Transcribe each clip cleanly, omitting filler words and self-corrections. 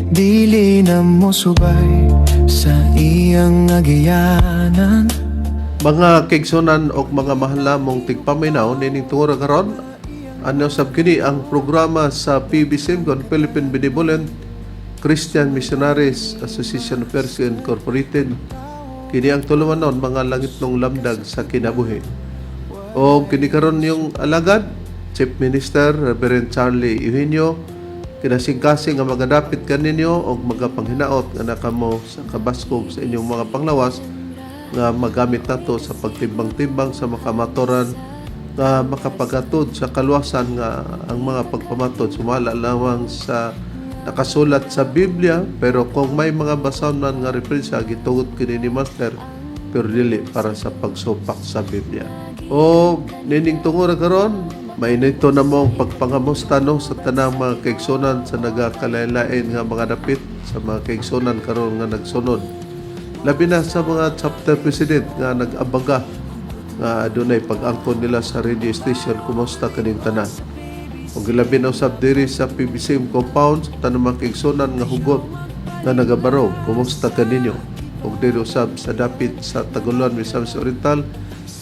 Dili na mo subay sa iyang agianan. Mga kaigsuonan og mga mahal namong tigpaminaw, nining tungura karon, ano sab kini ang programa sa PBCM kon Philippine Benevolent Christian Missionaries Association of Perseo Incorporated. Kini ang tulumanon Mga Langitnong Lamdag sa Kinabuhi. O kini karon yung alagad Chief Minister Reverend Charlie Eugenio, kinasingkasing nga magadapit kaninyo og magapanghinaot nga nakamo sa kabaskog sa inyong mga panglawas nga magamit nato sa pagtimbang-timbang sa makamatuoran nga makapagatod sa kaluwasan, nga ang mga pagpamatod sumala lamang sa nakasulat sa Biblia, pero kung may mga basahon man nga referensya, gitugot kini ni Master, pero dili para sa pagsupak sa Biblia. O nining tungura karon, mainito na mong pagpangamusta, no, sa tanang mga kaigsunan sa nagakalain-lain nga mga dapit, sa mga kaigsunan karon nga nagsunod. Labi na sa mga chapter president nga nag-abaga nga adunay pag-angkon nila sa radio station, kumusta kaning tanan? Ug labi na usab diri sa PBCM compound sa tanang mga kaigsunan nga hugot nga nagabarog, kumusta kaninyo? Ug diri usab sa dapit sa Tagoloan, Misamis Oriental,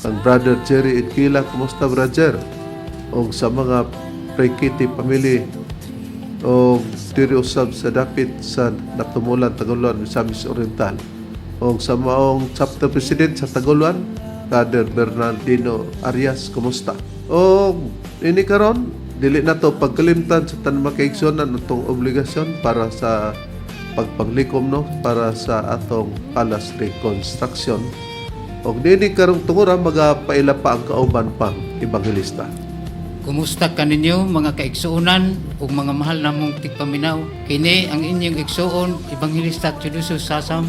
ang Brother Jerry Edquila, kumusta, brother? Og sa mga Prekiti family, o diri usab sa dapit sa Natumulan, Tagoloan, Misamis Oriental. O sa maong chapter president sa Tagoloan, Brother Bernardino Arias, kumusta? O ini karon, dili na to pagkalimtan sa tanang makaigsuonan atong obligasyon para sa pagpanglikom, no, para sa atong palace reconstruction. Og nini karong tungura, magapaila pa ang kauban pang ebanghelista. Kumusta kaninyo, mga kaigsuonan ug mga mahal namong tigpaminaw? Kini ang inyong igsuon, Ebanghelista Teodosio Sasam,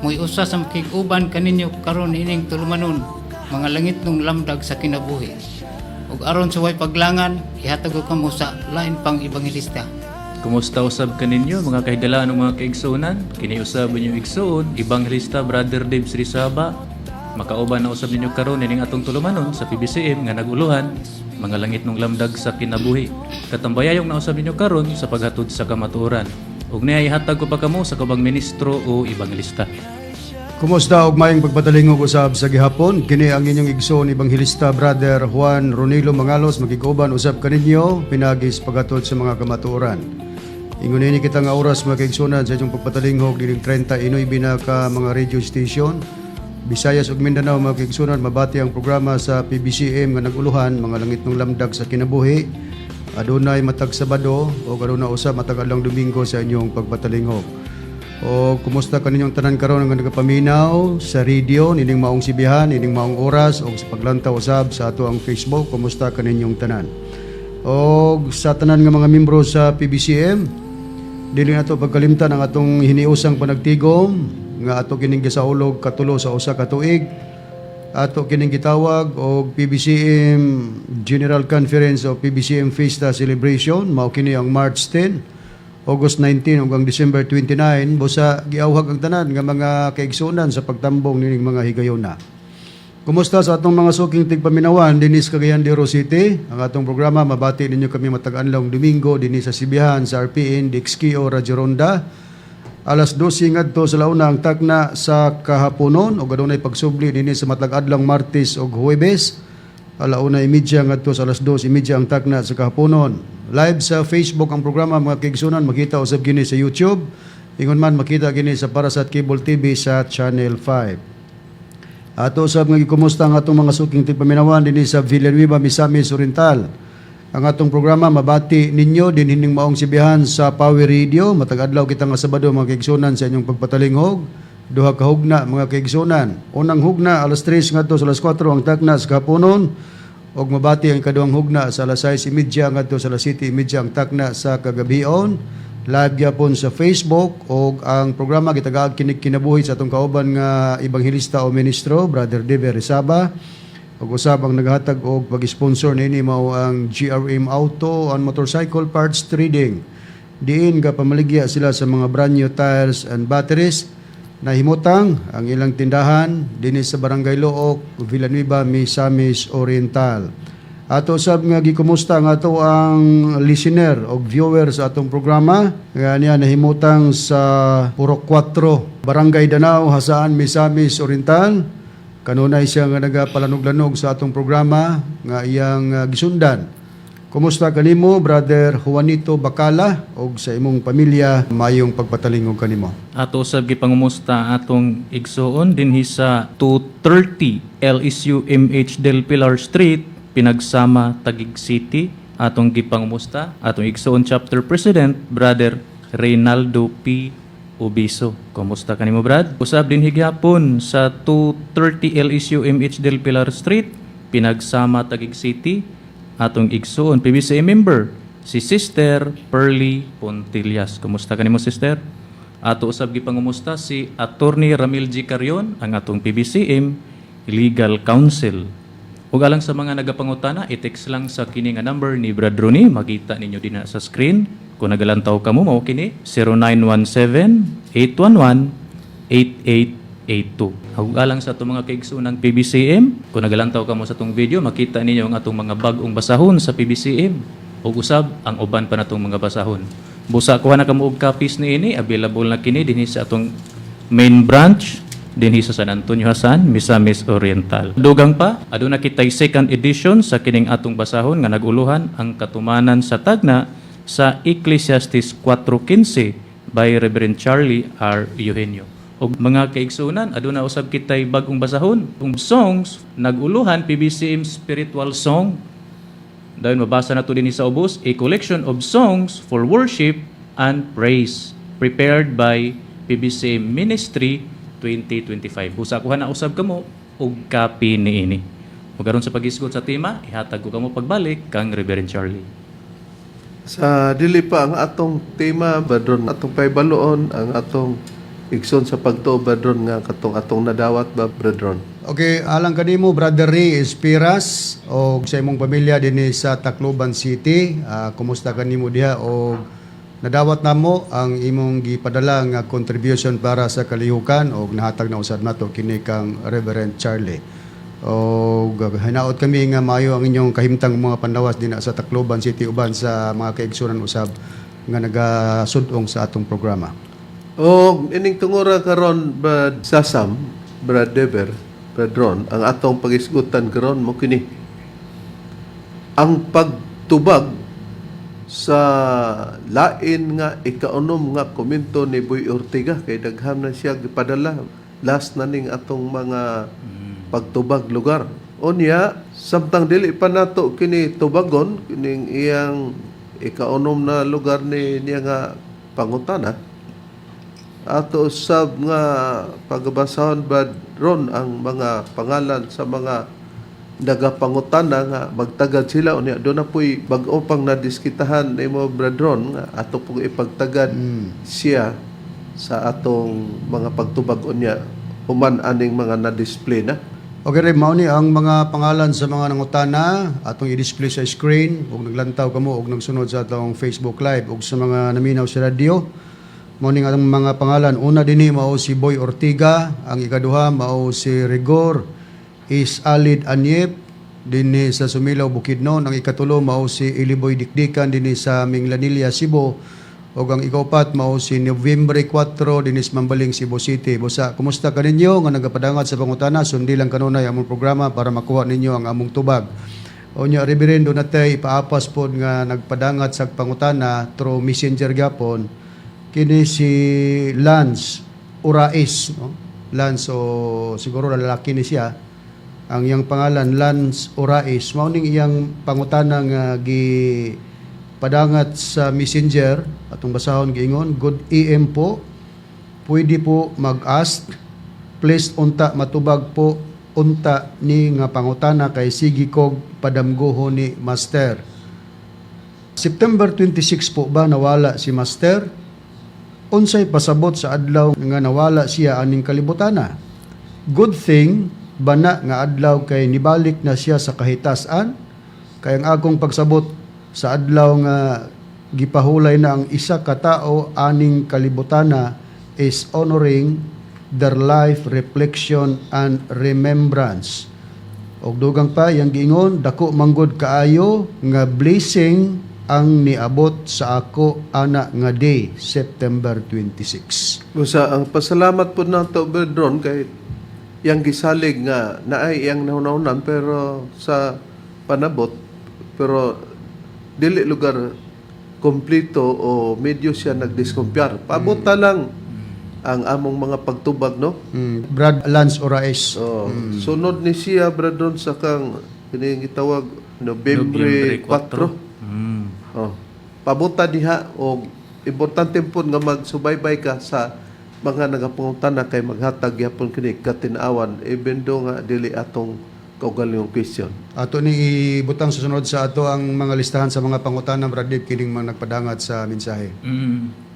mo'y usa sa makig-uban kaninyo karon ining tulumanon, Mga Langitnong Lamdag sa Kinabuhi. Ug aron sa way paglangan, ihatag ko kamo sa lain pang ebanghelista. Kumusta usab kaninyo, mga kahigalaan ug mga kaigsuonan? Kini usab inyong igsuon, Ebanghelista Brother Dave Srisaba. Makauban na usab ninyo karon ining atong tulumanon sa PBCM nga naguluhan Mga Langitnong Lamdag sa Kinabuhi. Katambayayong na usab ninyo karon sa paghatod sa kamatuoran. Ug niya ihatag ko pa kamo sa kabang ministro o ebanghelista. Kumusta og maayong pagpatalingog usab sa gihapon. Kini ang inyong igsoon, Ebanghelista Brother Juan Ronilo Mangalos, makig-uban usab kaninyo pinaagi sa paghatod sa mga kamatuoran. Ingon ini kita nga oras, mga kaigsuonan, sa inyong pagpatalingog dining 39 na ka mga radio station. Visayas ug Mindanao, mga kaigsuonan, mabati ang programa sa PBCM nga naguluhan Mga Langitnong Lamdag sa Kinabuhi. Adunay matag Sabado o aduna usab matag adlawng Domingo sa inyong pagpatalingog. O kumusta kaninyong tanan karon nga nagapaminaw sa radio nining maong sibihan, nining maong oras o sa paglantaw usab sa ato ang Facebook, kumusta kaninyong tanan? O sa tanan nga mga membro sa PBCM, dili nato pagkalimtan ang atong hiniusang panagtigom nga ato kining gisaulog katulo sa usa ka tuig. Ato kining gitawag og PBCM General Conference o PBCM Fiesta Celebration. Mao kini ang March 10, August 19 ug ang December 29. Busa giawhag ang tanan nga mga kaigsuonan sa pagtambong nining mga higayona. Kumusta sa atong mga suking tigpaminawan dinhi sa Cagayan de Oro City? Ang atong programa, mabati ninyo kami matag adlawng Domingo dinhi sa Sibihan sa RPN DXKO Radyo Ronda. Alas 12 ngadto sa launa ang takna sa kahaponon ug adunay pagsubli dinhi sa matag adlawng Martes ug Huwebes. 1:30 ngadto sa 2:30 ang takna sa kahaponon. Live sa Facebook ang programa, mga kaigsuonan, makita usab kini sa YouTube. Ingon man makita kini sa Parasat Cable TV sa Channel 5. Ato usab nga gikumusta ang atong mga suking tigpaminawan dinhi sa Villanueva, Misamis Oriental. Ang atong programa mabati ninyo din hining maong sibihan sa Power Radio matag adlaw kita nga Sabado, mga kaigsuonan, sa inyong pagpatalingog. Duha ka hugna, mga kaigsuonan. Unang hugna, alas 3 ngadto sa alas 4 ang takna sa kahaponon ug mabati ang ikaduhang hugna sa alas 6:30 ngadto sa alas 7:30 ang takna sa kagabion. Live gyapon sa Facebook ug ang programa gitagaag kinig kinabuhi sa atong kauban nga ebanghelista o ministro, Brother Dever Rizaba. Ug usab ang naghatag og pag-sponsor niini mao ang GRM Auto and Motorcycle Parts Trading. Diin ka pamaligya sila sa mga brand new tires and batteries. Nahimutang ang ilang tindahan dinhi sa Barangay Looc, Villanueva, Misamis Oriental. Ato sab nga gikumusta nga ato ang listener og viewer sa atong programa nga niya nahimutang sa Purok 4, Barangay Danao, Jasaan, Misamis Oriental. Kanunay siya nga nagapalanog-lanog sa atong programa nga iyang gisundan. Kumusta kanimo, Brother Juanito Bacala, og sa imong pamilya, mayong pagpatalingog kanimo. Ato usab gipangumusta atong igsoon dinhi sa 230 LSU MH Del Pilar Street, Pinagsama, Taguig City. Atong gipangumusta atong igsoon chapter president, Brother Reynaldo P. Ubiso. Kumusta kanimo, Brad? Usab dinhi gyapon sa 230 LSU MH Del Pilar Street, Pinagsama, Taguig City, atong igsoon PBCM member si Sister Pearly Pontillas. Kumusta kanimo, Sister? Ato usab gipangumusta si Attorney Ramil G. Carion, ang atong PBCM Legal Counsel. Ug alang sa mga nagapangutana, i-text lang sa kini nga number ni Brad Rooney, makita ninyo dinha sa screen. Kung nagalantaw kamo, mao kini 0917 811 8882. Ug alang sa atong mga kaigsuonan ng PBCM, kung nagalantaw kamo sa atong video, makita ninyo ang atong mga bag-ong basahon sa PBCM ug usab ang uban pa natong mga basahon. Busa kuha na kamo og copies niini, available na kini dinhi sa atong main branch dinhi sa San Antonio Jasaan, Misamis Oriental. Dugang pa, aduna kitay second edition sa kining atong basahon nga naguluhan "Ang Katumanan sa Tagna sa Ecclesiastes 4:15" by Reverend Charlie R. Eugenio. Og mga kaigsuonan, aduna usab kitay bag-ong basahon. Ug songs naguluhan "PBCM Spiritual Song". Dahil mabasa na to din sa ubos, "A collection of songs for worship and praise prepared by PBCM Ministry 2025". Busa kuha na usab kamo og copy niini. Ug aron sa paghisgot sa tema, ihatag ko kamo pagbalik kang Reverend Charlie. Sa dili pa ang atong tema, Brad Ron, atong pahibaloon ang atong igsoon sa pagtuo, Brad Ron, nga katong atong nadawat ba, Brad Ron? Okay, alang kanimo, Brother Ray Espiras og sa imong pamilya dinhi sa Tacloban City. Kumusta kanimo diha og nadawat namo ang imong gipadala nga contribution para sa kalihukan og nahatag na usab nato kini kang Reverend Charlie. Og hinaot kami nga maayo ang inyong kahimtang mga panlawas dinha sa Tacloban City uban sa mga kaigsunan usab nga nagasud-ong sa atong programa. O ining tungura karon, Brad Sasam, Brad Dever, Brad Ron, ang atong pagisgutan karon mo kini ang pagtubag sa lain nga ikaunom nga komento ni Boy Ortega, kay daghan na siya gipadala, last na ning atong mga pagtubag lugar. Unya, samtang dili pa nato kini tubagon kining iyang ikaunom na lugar ni niya nga pangutana, ato sab nga pagbasahon, Brad Ron, ang mga pangalan sa mga nagapangutana nga magtagad sila. Unya do na po'y bag-o pang nadiskitahan nimo, Brad Ron, nga ato pong ipagtagad siya sa atong mga pagtubag unya human aning mga na-display na. Okay rin, mao ni ang mga pangalan sa mga nangutana atong i-display sa screen ug naglantaw kamo ug nagsunod sa atong Facebook Live ug sa mga naminaw sa radyo. Mao ni ang mga pangalan. Una dinhi mao si Boy Ortiga, ang ikaduha mao si Rigor Is Alid Anyep dinhi sa Sumilao, Bukidnon, ang ikatulo mao si Iliboy Dikdikan dinhi sa Minglanilla, Cebu, ug ang ikaupat mao si Nobyembre 4 dinhi sa Mambaling, Cebu City. Busa kumusta kaninyo nga nagapadangat sa pangutana, sundi lang kanunay among programa para makuha ninyo ang among tubag. Unya, Reverendo, natay ipaapas pod nga nagpadangat sa pangutana through Messenger gyapon, kini si Lance Urais, no? Lance, o siguro lalaki ni siya. Ang iyang pangalan Lance Urais. Mao ning iyang pangutana nga gi padangat sa Messenger, atong basahon. Giingon, "Good AM po. Pwede po mag-ask? Please unta matubag po unta ni nga pangutana kay sige kog padamgoho ni Master. September 26 po ba nawala si Master? Unsay pasabot sa adlaw nga nawala siya aning kalibutana? Good thing ba na nga adlaw kay nibalik na siya sa kahitasan? Kay ang akong pagsabot sa adlaw nga gipahulay na ang isa ka tao aning kalibutana is honoring their life, reflection and remembrance." Og dugang pa iyang giingon, dako manggod kaayo nga blessing ang niabot sa ako ana nga day, September 26. Busa ang pasalamat po nato, Brethren, kay yang gisalig nga naay iyang nahunahunaan pero sa panabot, pero dili lugar kompleto o medyo siya nagdiskumpiyar. Paabot ta lang ang among mga pagtubag, no? Brad Lance Oraes. So, sunod ni siya, Brethren, sa kang kining gitawag Nobyembre 4. Oh. Pabuta diha og importante pud nga magsubaybay ka sa mga nagapangutana kay maghatag gyapon kini katin-awan even though nga dili atong kaugalingong question. Ato ni ibutang susunod sa ato ang mga listahan sa mga pangutana, Brad Dave, kining mga nagpadangat sa mensahe.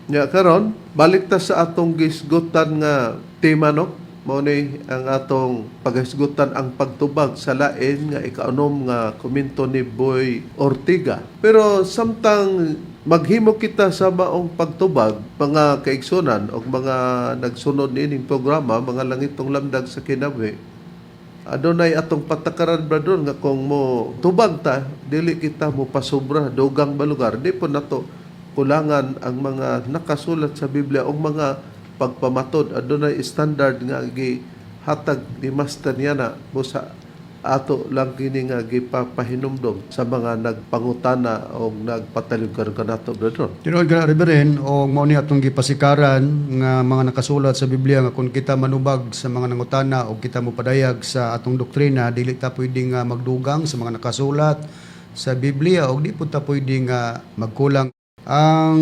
Nya karon balik ta sa atong gisgutan nga tema, no. Mao ni ang atong paghisgutan, ang pagtubag sa lain nga ikaunom nga komento ni Boy Ortiga. Pero samtang maghimo kita sa maong pagtubag, mga kaigsunan o mga nagsunod niining programa, mga langitong lamdag sa kinabuhi, adunay atong patakaran, brother, nga kung mo tubag ta, dili kita mo pasobra, dugang ba lugar, di po nato kulangan ang mga nakasulat sa Biblia o mga pagpamatod. Adunay standard nga gihatag ni Master niana, busa ato lang kini nga gipapahinumdom sa mga nagpangutana o nagpatalingkar kanato, brother. Tinuod ka na, Reverend, o mao ni atong gipasikaran nga mga nakasulat sa Biblia nga kung kita manubag sa mga nangutana o kita mopadayag sa atong doktrina, dili ta pwede nga magdugang sa mga nakasulat sa Biblia o di po ta pwede nga magkulang. Ang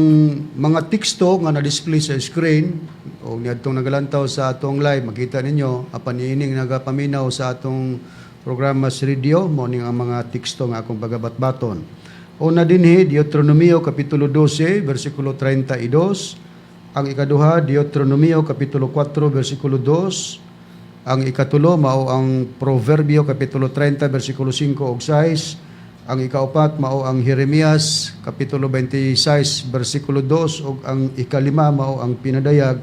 mga teksto nga na-display sa screen o niadtong nagalantaw sa atong live, makita ninyo apan niining nagapaminaw sa atong programa sa radio, mao ning ang mga teksto nga akong pagabatbaton. Una dinhi, Deuteronomio Kapitulo 12, versikulo 32. Ang ikaduha, Deuteronomio Kapitulo 4, versikulo 2. Ang ikatulo, mao ang Proverbio Kapitulo 30, versikulo 5 ug 6. Ang ikaupat, mao ang Jeremias Kapitulo 26, versikulo 2. Ug ang ikalima, mao ang Pinadayag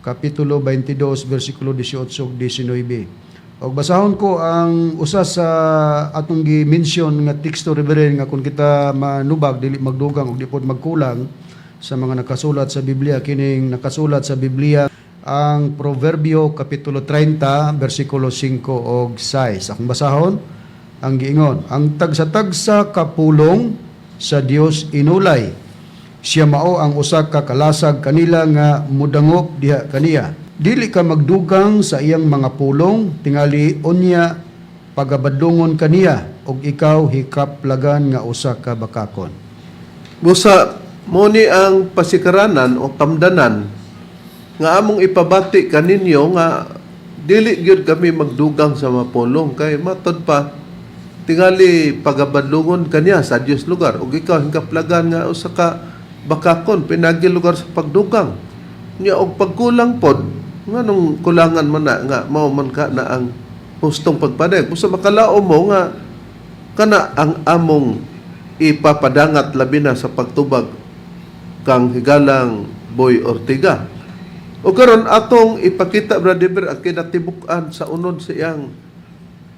Kapitulo 22, versikulo 18 ug 19. Og basahon ko ang usa sa atong gi-mention nga teksto, Reverend, nga kung kita manubag dili magdugang ug di pod magkulang sa mga nakasulat sa Biblia, kining nakasulat sa Biblia, ang Proverbio Kapitulo 30 versikulo 5 og 6. Akong basahon ang giingon, ang tagsa-tagsa kapulong sa Dios inulay, siya mao ang usa ka kalasag kanila nga mudangop diha kaniya. Dili ka magdugang sa iyang mga pulong, tingali unya pagabadlungon kaniya ug ikaw hikaplagan nga usa ka bakakon. Busa mo ni ang pasikaranan o tamdanan nga among ipabati kaninyo nga dili gyud kami magdugang sa mapulong kay matod pa tingali pagabadlungon kaniya sa Dios lugar ug ikaw hingkaplagan nga usa ka bakakon pinagi lugar sa pagdugang nya. Og pagkulang pod, nganong kulangan man na nga mao man ka na ang hustong pagpadayag? Busa makalao mo nga kana ang among ipapadangat labi na sa pagtubag kang higalang Boy Ortiga. O karon atong ipakita, Brother, ang kinatibuk-an sa unod sa iyang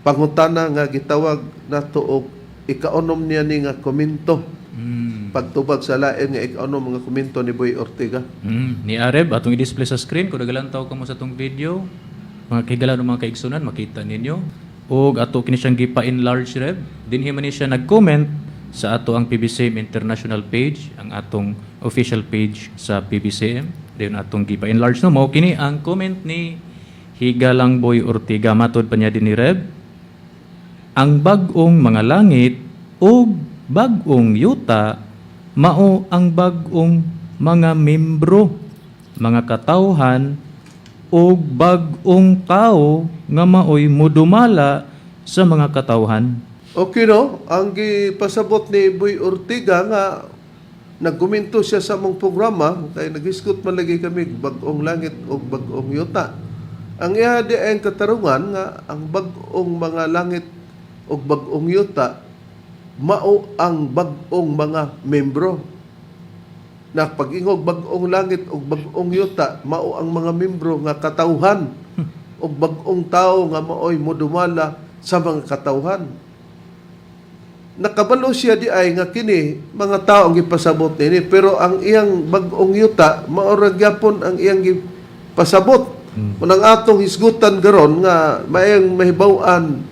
pangutana nga gitawag nato og ikaunom niya ni nga komento. Pagtubag sa lain nga ikaunom nga komento ni Boy Ortiga. Ni Areb, atong i-display sa screen kung nagalantaw kamo sa atong video, mga kahigalaan o mga kaigsunan, makita ninyo. Og ato kini siyang gipa-enlarge, Reb. Dinhi man ni siya nag-comment sa ato ang PBCM International page, ang atong official page sa PBCM. Dayon atong gipa-enlarge, no, mao kini ang comment ni Higalang Boy Ortiga. Matod pa niya din ni Reb, ang bag-ong mga langit ug bag-ong yuta mao ang bag-ong mga membro, mga katawhan ug bag-ong tao nga maoy mudumala sa mga katawhan. Okay, no? Ang gipasabot ni Boy Ortiga nga nagkomento siya sa among programa kay naghisgot man lagi kami bag-ong langit o bag-ong yuta. Ang iya di ang katarungan nga ang bag-ong mga langit o bag-ong yuta mao ang bag-ong mga membro. Na pag-ingog bag-ong langit o bag-ong yuta mao ang mga membro nga katawhan ug bag-ong tao nga maoy modumala sa mga katawhan. Nakabalo siya diay nga kini mga tao ang gipasabot nini, pero ang iyang bag-ong yuta mao ra gyapon ang iyang gipasabot. Unang atong hisgutan karon nga maayong mahibaw-an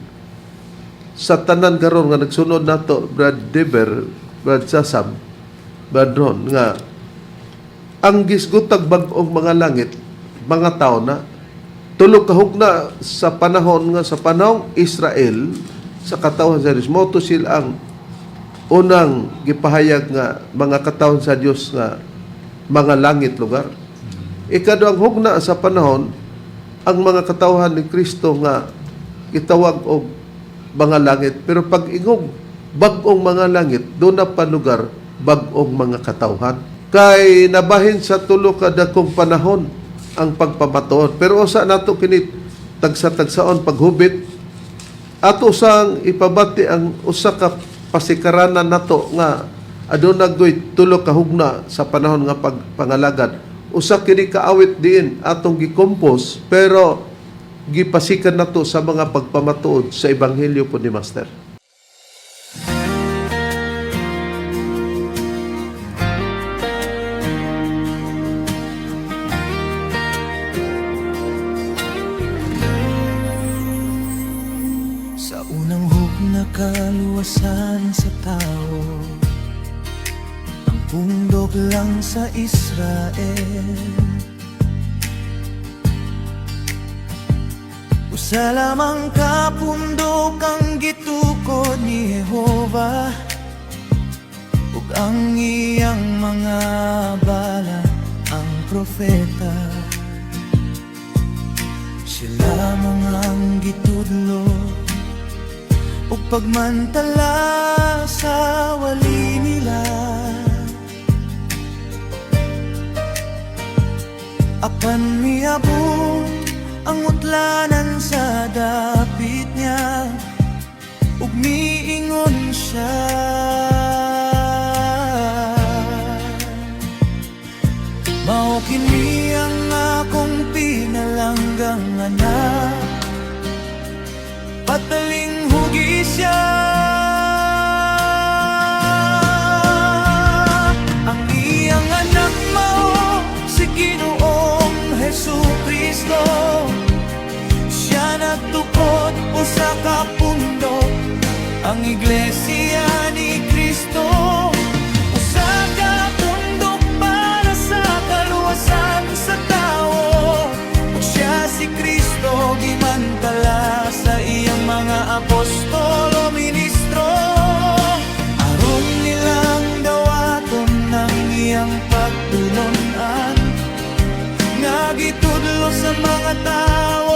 sa tanan karon nga nagsunod nato, Brad Dever, Brad Sasam, Brad Ron, nga ang gisgutag bag-ong mga langit, mga tao na tulo ka hugna sa panahon nga sa panahong Israel sa katawhan sa Dios, mao to sila ang unang gipahayag nga mga katawhan sa Dios nga mga langit lugar. Ikaduhang hugna sa panahon, ang mga katawhan ni Kristo nga gitawag og mga langit, pero pag ingog bag-ong mga langit, doon na palugar bag-ong mga katawhan, kay nabahin sa tulo ka dakong panahon ang pagpamatuod. Pero usa nato kini tagsa-tagsaon paghubit, ato sang ipabati ang usa ka pasikaranan nato nga aduna goy tulo ka hugna sa panahon nga pagpangalagad. Usa kini kaawit diin atong gi-compose, pero gipasikan nato sa mga pagpamatuod sa ebanghelyo po ni Master. Sa unang hugna kaluwasan sa tao, ang pundok lang sa Israel. Usa lamang ka pundok ang gitukod ni Jehova ug ang iyang mga bala ang propeta. Sila mga ang gitudlo ug pagmantala sa wali nila. Apan miabot ang utlanan sa dapit niya ug miingon siya: "Mao kini ang akong pinalanggang anak, patalinghugi siya." Ang iyang anak mao si Ginoong Hesu Kristo. Siya nagtukod usa ka pundok, ang Iglesia ni Kristo. Usa ka pundok para sa kaluwasan sa tao. Ug siya si Kristo gimantala sa iyang mga apostol o ministro, aron nilang dawaton ang iyang pagtulon-an nga gitudlo sa mga tao.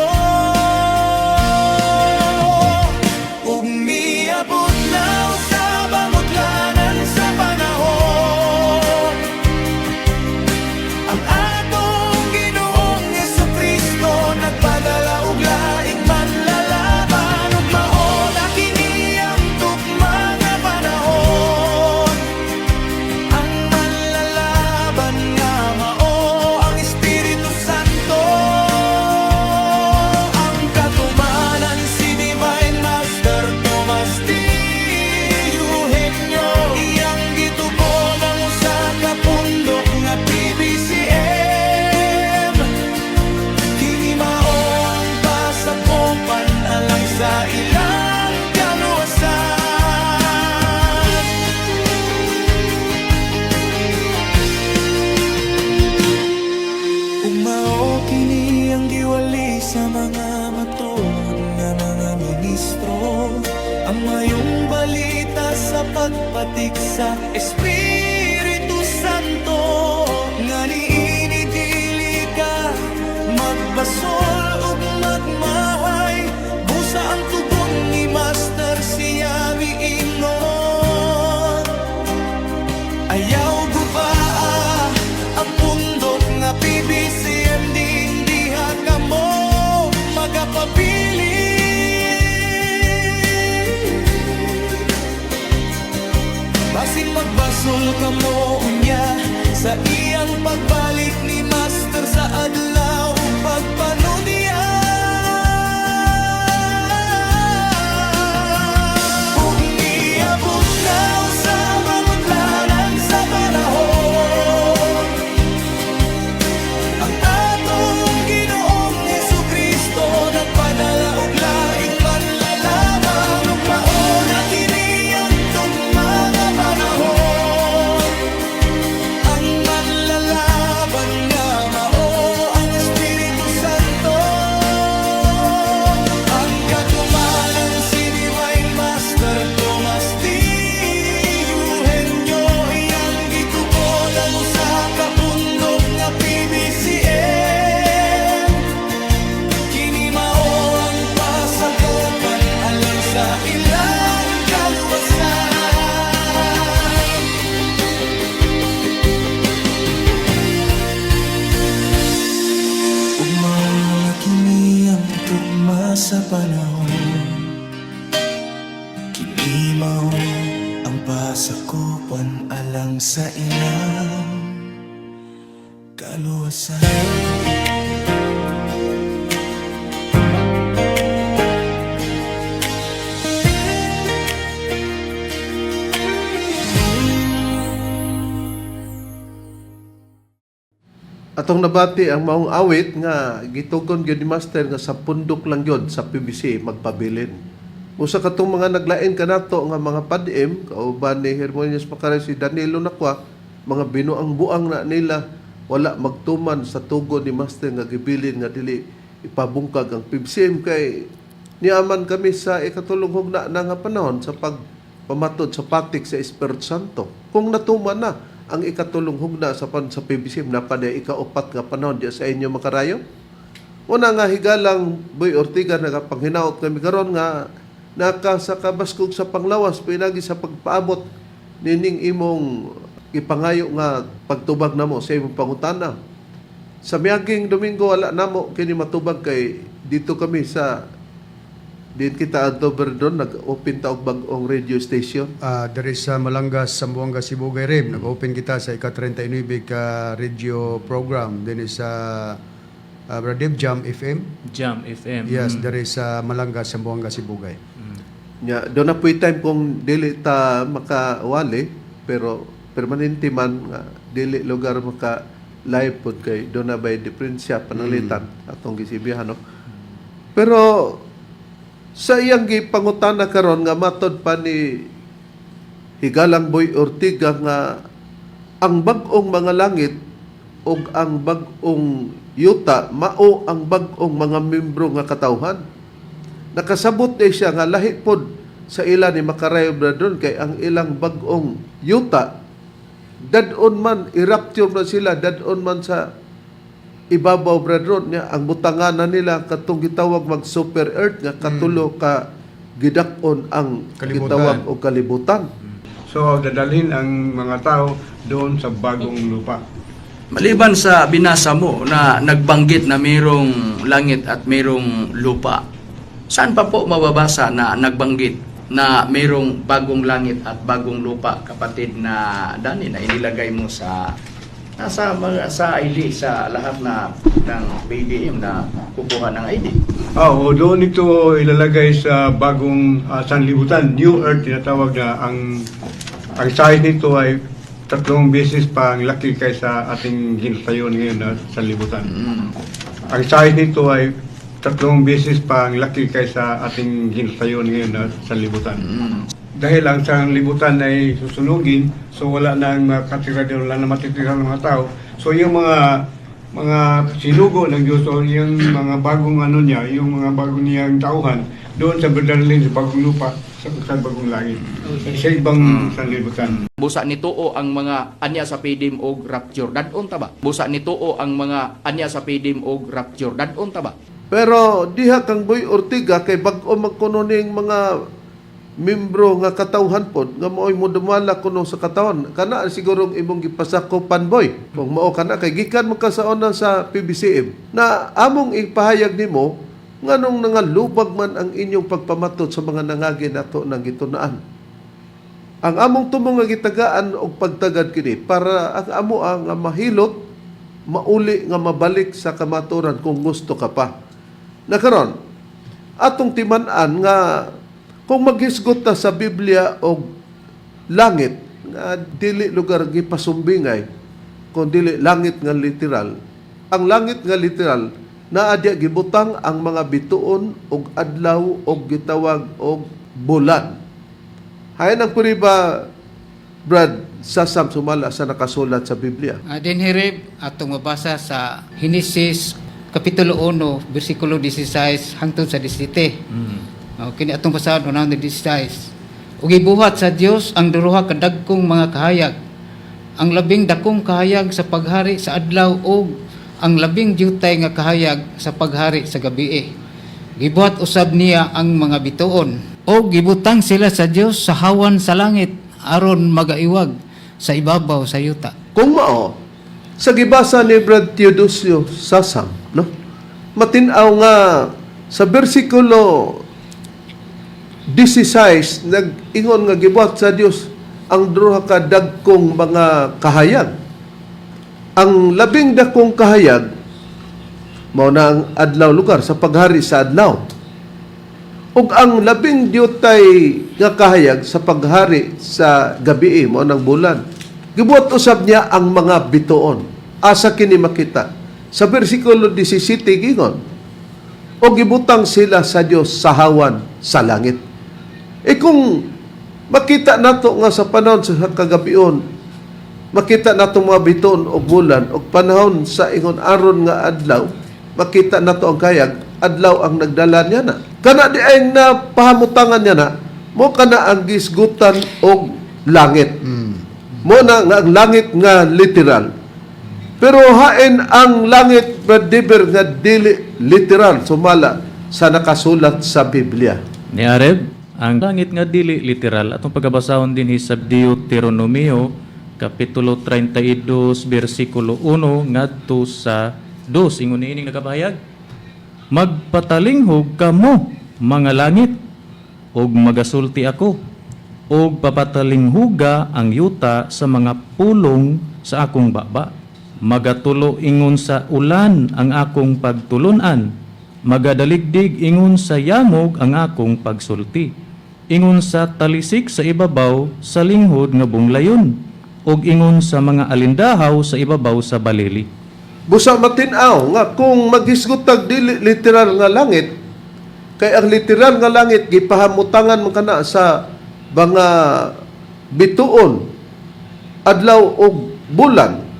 Ug miabot na usab ang utlanan sa panahon, ang atong Ginoong Hesu Kristo nagpadala og laing manlalaban, ug mao na kini ang tukma nga panahon. Ang manlalaban nga mao ang Espiritu Santo. Ang katumanan si Divine Master Tomas T. Eugenio. Iyang gitukod ang usa ka pundok nga PBCM. Kini mao ang pasakopan alang sa ilang kaluwasan. Ug mao kini ang giwali sa mga matuod nga mga ministro, ang mayong balita sa pagpatik sa Espiritu Santo, nga niini dili ka magbasol ug magmahay. Busa ang tugon ni Master, siya miingon: "Ayaw gubaa ang pundok nga PBCM, diin diha kamo magapabili." Basin magbasol. panahon. Kini mao ang pasakupan alang sa ilang kaluwasan. Atong nabati ang maong awit nga gitugon gyud ni Master nga sa pundok lang gyud sa PBC magpabilin. Usa katong mga naglain kanato nga mga padem kauban ni Hermonius Pacare, si Danilo Nakwa, mga binuang buang na nila, wala magtuman sa tugon ni Master nga gibilin nga dili ipabungkag ang PBCM kay niaman kami sa ikatulong hugna na nga panahon sa pagpamatod sa patik sa Espiritu Santo. Kung natuman na ang ikatulong hugna sa pan sa PBCM na pa ikaupat nga panahon diya sa inyo makarayo. Una nga higalang Boy Ortiga, nagapanghinaot kami karon nga naka sa kabaskog sa panglawas pinagi sa pagpaabot nining imong ipangayo nga pagtubag namo sa imong pangutana. Sa miaging Domingo wala namo kini matubag kay dito kami sa din kita adto Berdon, nag-open ta og bag-ong radio station. Diri sa Malangas, Zamboanga, Sibugay Rib, nag-open kita sa ika-39 ka radio program dinhi sa Brad Jam FM. Jam FM. Yes, diri sa Malangas, Zamboanga, Sibugay. Nya do na po'y time kung dili ta makawali, pero permanente man nga dili lugar maka live pod kay do na by diferensya pananglitan atong gisibihan, no. Pero sa iyang gipangutana karon nga matod pa ni Higalang Boy Ortiga nga ang bag-ong mga langit ug ang bag-ong yuta mao ang bag-ong mga membro nga katawhan. Nakasabot ni siya nga lahi pod sa ila ni Makarayo Bradon kay ang ilang bag-ong yuta dadon man i-rapture na sila, dadon man sa ibabaw, brethren, niya ang butanganan nila katong gitawag mag super earth nga katulo ka gidak-on ang Kalibutan. gitawag og kalibutan. So, dadalhin ang mga tao doon sa bagong lupa. Maliban sa binasa mo na nagbanggit na mayroong langit at mayroong lupa, saan pa po mababasa na nagbanggit na mayroong bagong langit at bagong lupa, kapatid na Dani, na inilagay mo sa nasa mga sa ID, sa lahat na ng BDM na kukuha ng ID? Oo, doon ito ilalagay sa bagong sanlibutan, New Earth tinatawag na ang size nito ay tatlong beses pa ang laki kaysa ating ginatayon ngayon na sanlibutan. Ang size nito ay tatlong beses pa ang laki kaysa ating ginatayon ngayon na sanlibutan. Dahil ang sanlibutan ay susunugin, so wala nang makatira doon, wala nang matitira ng mga tao. So yung mga sinugo ng Diyos o yung mga bagong ano niya, yung mga bagong niyang tauhan, doon sa Berlin, sa bagong lupa, sa bagong langit, sa ibang sanlibutan. Busa nituo ang mga anya sa PDM og rapture dadon ta ba? Busa nituo ang mga anya sa PDM og rapture dadon ta ba? Pero diha kang Boy Ortiga kay bag-o magkuno ning mga membro nga katawhan pod nga maoy modumala kuno sa katawan kana siguro ang imong gipasakopan, boy, kung mao kana kay gikan man ka sa una sa PBCM na among ipahayag nimo nganong nangalubag man ang inyong pagpamatot sa mga nangagi nato nang gitunaan. Ang among tumong nga gitagaan og pagtagad kini para ang amo ang nga mahilot mauli nga mabalik sa kamaturan kung gusto ka pa. Nakaron, atong timan-an nga kung maghisgot ta sa Biblia og langit nga dili lugar gipasumbingay kung dili langit nga literal. Ang langit nga literal naa diya gibutang ang mga bituon og adlaw og gitawag og bulan. Hayan ang puriba, Brad, sa Samsumala sa nakasulat sa Biblia. Din hirib atong mabasa sa Henesis kapitulo 1 bersikulo 16 hangtod sa 17. Oh, kini atong basahon unang 16. Ug gibuhat sa Dios ang duha ka dagkong mga kahayag. Ang labing dakong kahayag sa paghari sa adlaw ug ang labing diutay nga kahayag sa paghari sa gabii. Gibuhat usab niya ang mga bituon o gibutang sila sa Dios sa hawan sa langit aron magaiwag sa ibabaw sa yuta. Kung mao, sa gibasa ni Brad Teodosio Sasam, no? Matinaw nga Sa bersikulo 16, nag-ingon nga gibuhat sa Dios ang duha ka dagkong mga kahayag. Ang labing dakong kahayag mao na ang adlaw lugar sa paghari sa adlaw. Ug ang labing diutay nga kahayag sa paghari sa gabii mao nang bulan. Gibuhat usab niya ang mga bituon. Asa kini makita? Sa bersikulo 17 gingon, o gibutang sila sa Dios sa hawan sa langit. E kung makita nato nga sa panahon sa kagabion, makita nato mga bituon og bulan og panahon sa ingon aron nga adlaw, makita nato ang kayag, adlaw ang nagdala niya na. Kana di ay na pahamutangan niya na, mo kana ang gisgutan og langit. Mo na nga ang langit nga literal. Pero hain ang langit, Brad Dever, nga dili literal sumala sa nakasulat sa Biblia? Ni Areb, ang langit nga dili literal atong pagabasahon dinhi sa Deuteronomio kapitulo 32 bersikulo 1 ngadto sa 2. Ingon niining nakapahayag: "Magpatalinghog kamo, mga langit, ug magasulti ako, ug papatalinghuga ang yuta sa mga pulong sa akong baba. Magatulo ingon sa ulan ang akong pagtulunan, magadaligdig ingon sa yamog ang akong pagsulti, ingon sa talisik sa ibabaw sa linghod nga bunglayon, ug ingon sa mga alindahaw sa ibabaw sa balili." Busa matin-aw nga kung magisgot tag dili literal nga langit, kay ang literal nga langit gipahamutangan man kana sa mga bituon, adlaw ug bulan.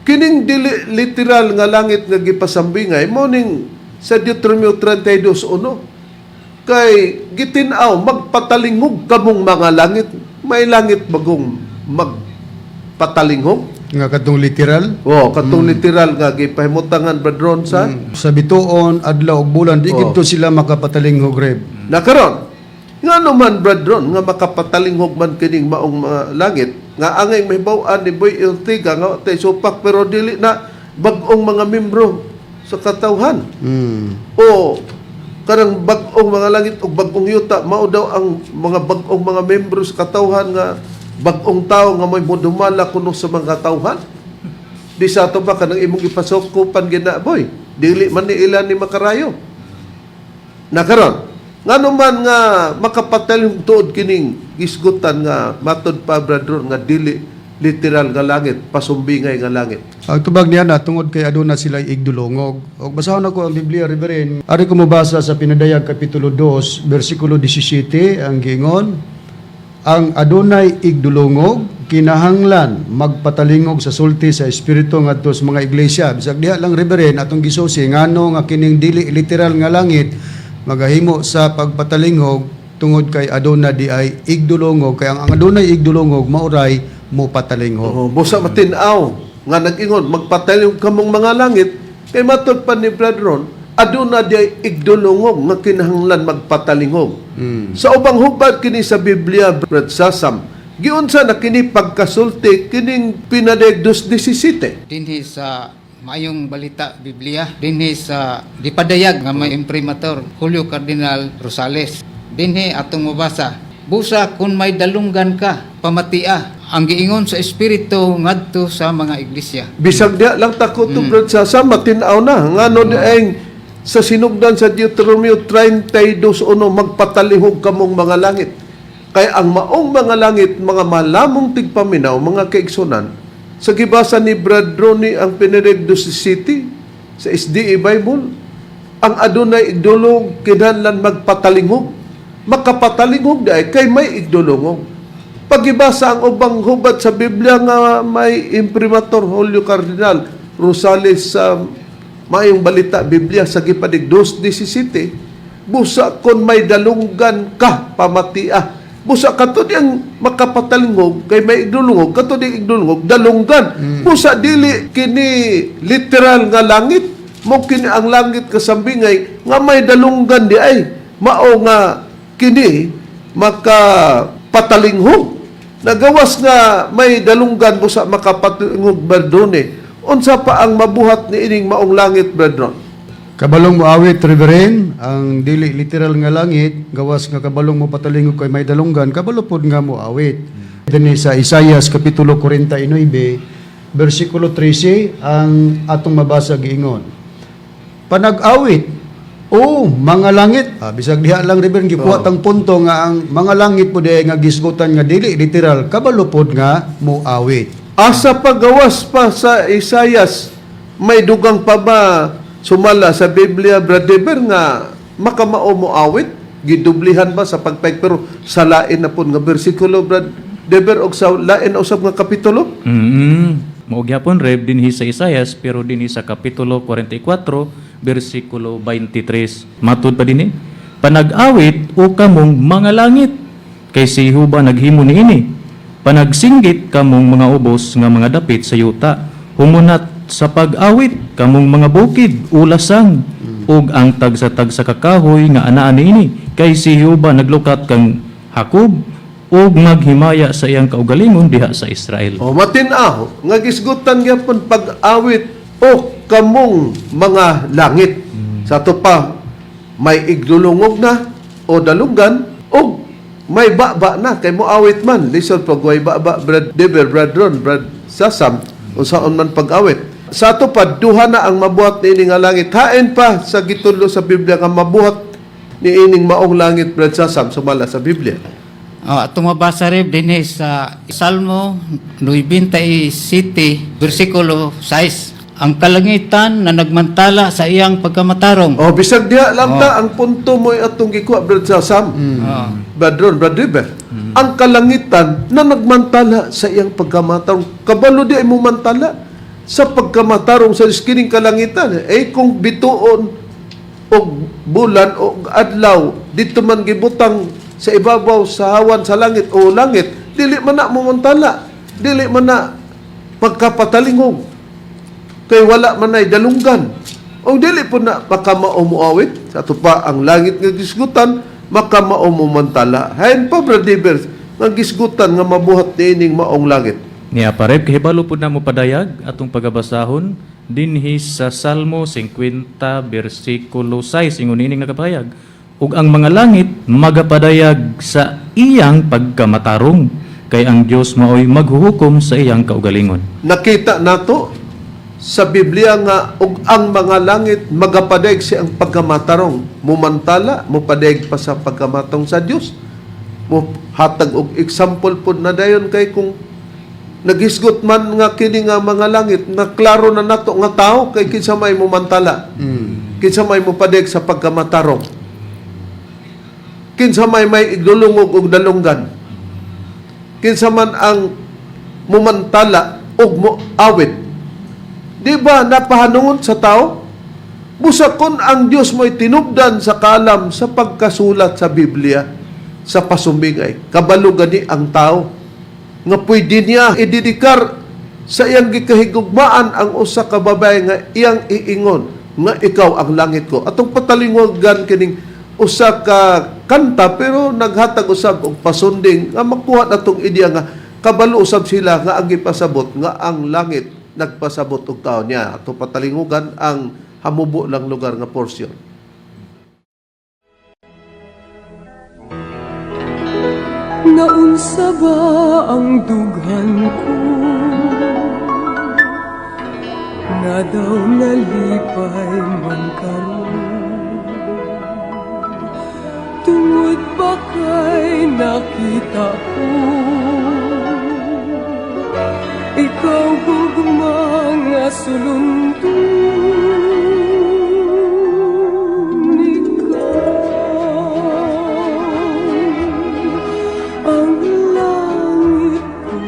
Kining dili literal nga langit nga gipasambingay mo ning sa Deuteronomio 32:1, kay gitin-aw, "Magpatalingog kamong mga langit." May langit bagong magpatalinghog? Nga katong literal. Oh, katong literal nga gipahimutangan, Brad Ron, sa Sa bituon, adlaw ug bulan, di gid to sila makapatalinghog, Reb. Nakaron. Ngano man, Brad Ron, nga makapatalingog man kining maong mga langit nga angay mahibaw-an ni Boy Ortega nga tay supak, pero dili na bag-ong mga membro sa katawhan? O kanang bag-ong mga langit ug bag-ong yuta mao daw ang mga bag-ong mga membro sa katawhan nga bag-ong tao nga may modumala kuno sa mga katawhan? Di sa ato ba kanang imong ipasukupan gina, boy, dili man ni ilan ni makarayo nakaron? Ngano man nga makapatalingog tuod kining gisgutan nga matod pa, Brad Ron, nga dili literal nga langit, pasumbingay nga langit? Ang tubag niya na tungod kay aduna sila igdulongog. Og basahon ako ang Biblia, Reverend. Ari ko mobasa sa Pinadayag kapitulo 2 bersikulo 17, ang giingon: "Ang adunay igdulongog kinahanglan magpatalingog sa sulti sa Espiritu ngadto sa mga iglesia." Bisag diha lang, Reverend, atong gisusi ngano nga kining dili literal nga langit magahimo sa pagpatalingog, tungod kay aduna di ay igdulongog, kay ang adunay igdulongog mauray mo patalinghog. Oh, busa matin-aw nga nag-ingon, "Magpatalingog kamong mga langit," kay matod pa ni Brad Ron, aduna di igdulongog nga kinahanglan magpatalingog. Sa ubang hubad kini sa Biblia, Brad Sasam, giunsa na kini pagkasulti kining Pinadayag 2:17? Dinhi sa Maayong Balita Biblia, dinhi sa gipadayag nga may imprimatur Julio Cardinal Rosales. Dinhi atong mabasa: "Busa kung may dalunggan ka, pamatia ang giingon sa Espiritu ngadto sa mga iglesia." Bisag diha lang tako to, Brad Sasam, matin-aw na ngano di ay sa sinugdan sa Deuteronomio 32:1, "Magpatalihog kamong mga langit." Kay ang maong mga langit, mga malamong tigpaminaw, mga kaigsunan, sa gibasa ni Brad Ronnie ang Pinadayag City sa SDA Bible, ang adunay igdulong kinahanglan magpatalingog. Makapatalingog di kay may igdulongog. Pagibasa ang ubang hubad sa Biblia nga may imprimatur Julio Cardinal Rosales sa Maayong Balita Biblia sa gipadig 2:17, "Busa kon may dalunggan ka, pamatia." Busa kato diyang makapatalingog kay may igdulungog, kato diyang igdulungog dalunggan. Busa dili kini literal nga langit mo, kini ang langit kasambingay nga may dalunggan di ay mao nga kini makapatalinghog. Nagawas nga may dalunggan, busa makapatalingog berdone. Unsa pa ang mabuhat ni ining maong langit, brethren? Kabalong moawit, Reverend, ang dili literal nga langit, gawas nga kabalong mo patalingog kay may dalunggan, kabalo pod nga moawit. Dinhi sa Isayas kapitulo 49, bersikulo 13, ang atong mabasa giingon. Panag-awit, o mga langit. Ah, bisag diha lang, Reverend, gikuha tang punto nga ang mga langit po diay nga gisgutan nga dili literal, kabalo pod nga moawit. Asa pagawas pa sa Isayas, may dugang pa ba sumala sa Biblia, Brad Deber, nga makamao mo awit? Gidublihan ba sa pagpeg? Pero sa lain na po nga bersikulo, Brad Deber, og sa lain na usab nga kapitulo? Mao gyapon, Rev, dinhi sa Isayas pero dinhi sa kapitulo 44 bersikulo 23. Matud pa dinhi, panag-awit o kamong mga langit kay si Jehova naghimo niini. Panagsinggit kamong mga ubos nga mga dapit sa yuta. Humunat sa pag-awit kamong mga bukid, ulasang ug ang tagsa-tagsa ka kahoy nga anaa niini kay si Jehova naglukat kang Jacob ug maghimaya sa iyang kaugalingon diha sa Israel. O matin-aw, nga gisgutan gyapon pag-awit o kamong mga langit. Sa ato pa, may iglulungog na o dalunggan o may baba na kay moawit man. Lisod pag way baba, Brad Deber, Brad Ron, Brad Sasam, unsaon man pag-awit. Sa ato pa, duha na ang mabuhat niini nga langit. Hain pa sa gitudlo sa Biblia nga mabuhat niining maong langit, Brad Sasam, sumala sa Biblia. Oh, atong mabasa, Rev, dinhi sa Salmo 97 bersikulo 6. Ang kalangitan na nagmantala sa iyang pagkamatarong. O, bisag diha lang ta, ang punto mo'y atong gikuha, Brad Sasam. Oh. Brad Ron, Brad River. Ang kalangitan na nagmantala sa iyang pagkamatarong. Kabalo di ay mumantala sa pagkamatarong sa kining kalangitan. Eh kung bituon o bulan o adlaw, dito man gibutang sa ibabaw sa hawan sa langit o langit, dili man na mumantala. Dili man na pagkapatalingog kay wala man ay dalunggan. O dili po na makamao moawit, sa ato pa ang langit nga gisgutan, makamao mo mantala. Hain pa, Brad Devers, nga gisgutan nga mabuhat niining maong langit. Niya pa, Rev, kahibalo pud na mo padayag atong pagabasahon dinhi sa Salmo 50 bersikulo 6 ingon niining nakapahayag ug ang mga langit magapadayag sa iyang pagkamatarong kay ang Dios maoy maghuhukom sa iyang kaugalingon. Nakita nato sa Biblia nga og ang mga langit magapadayag sa iyang pagkamatarong. Mumantala, mupadayag pa sa pagkamatong sa Dios. Mo hatag og example pod na dayon kay kung nagisgot man nga kini nga mga langit na klaro na nato nga tao kay kinsa may mumantala. Kinsa may mupadayag sa pagkamatarong. Kinsa may may iglulungog og dalunggan. Kinsa man ang mumantala og moawit. Di ba napahanungon sa tao? Busa kon ang Dios mo'y tinubdan sa kalam sa pagkasulat sa Biblia sa pasumbingay. Kabalo gani ang tao nga pwede niya idedikar sa iyang gikahigugmaan ang usa ka babae nga iyang iingon nga ikaw ang langit ko. Atong patalingogan kining usa ka kanta pero naghatag usab og pasunding nga makuha natong ideya nga kabalo usab sila nga ang gipasabot nga ang langit nagpasabot og tao niya. Atong patalingugan ang hamubo lang lugar nga porsyon. Naunsa ba ang dughan ko nga daw nalipay man karon tungod ba kay nakita ko ikaw gugma nga sulundon? Ikaw ang langit ko.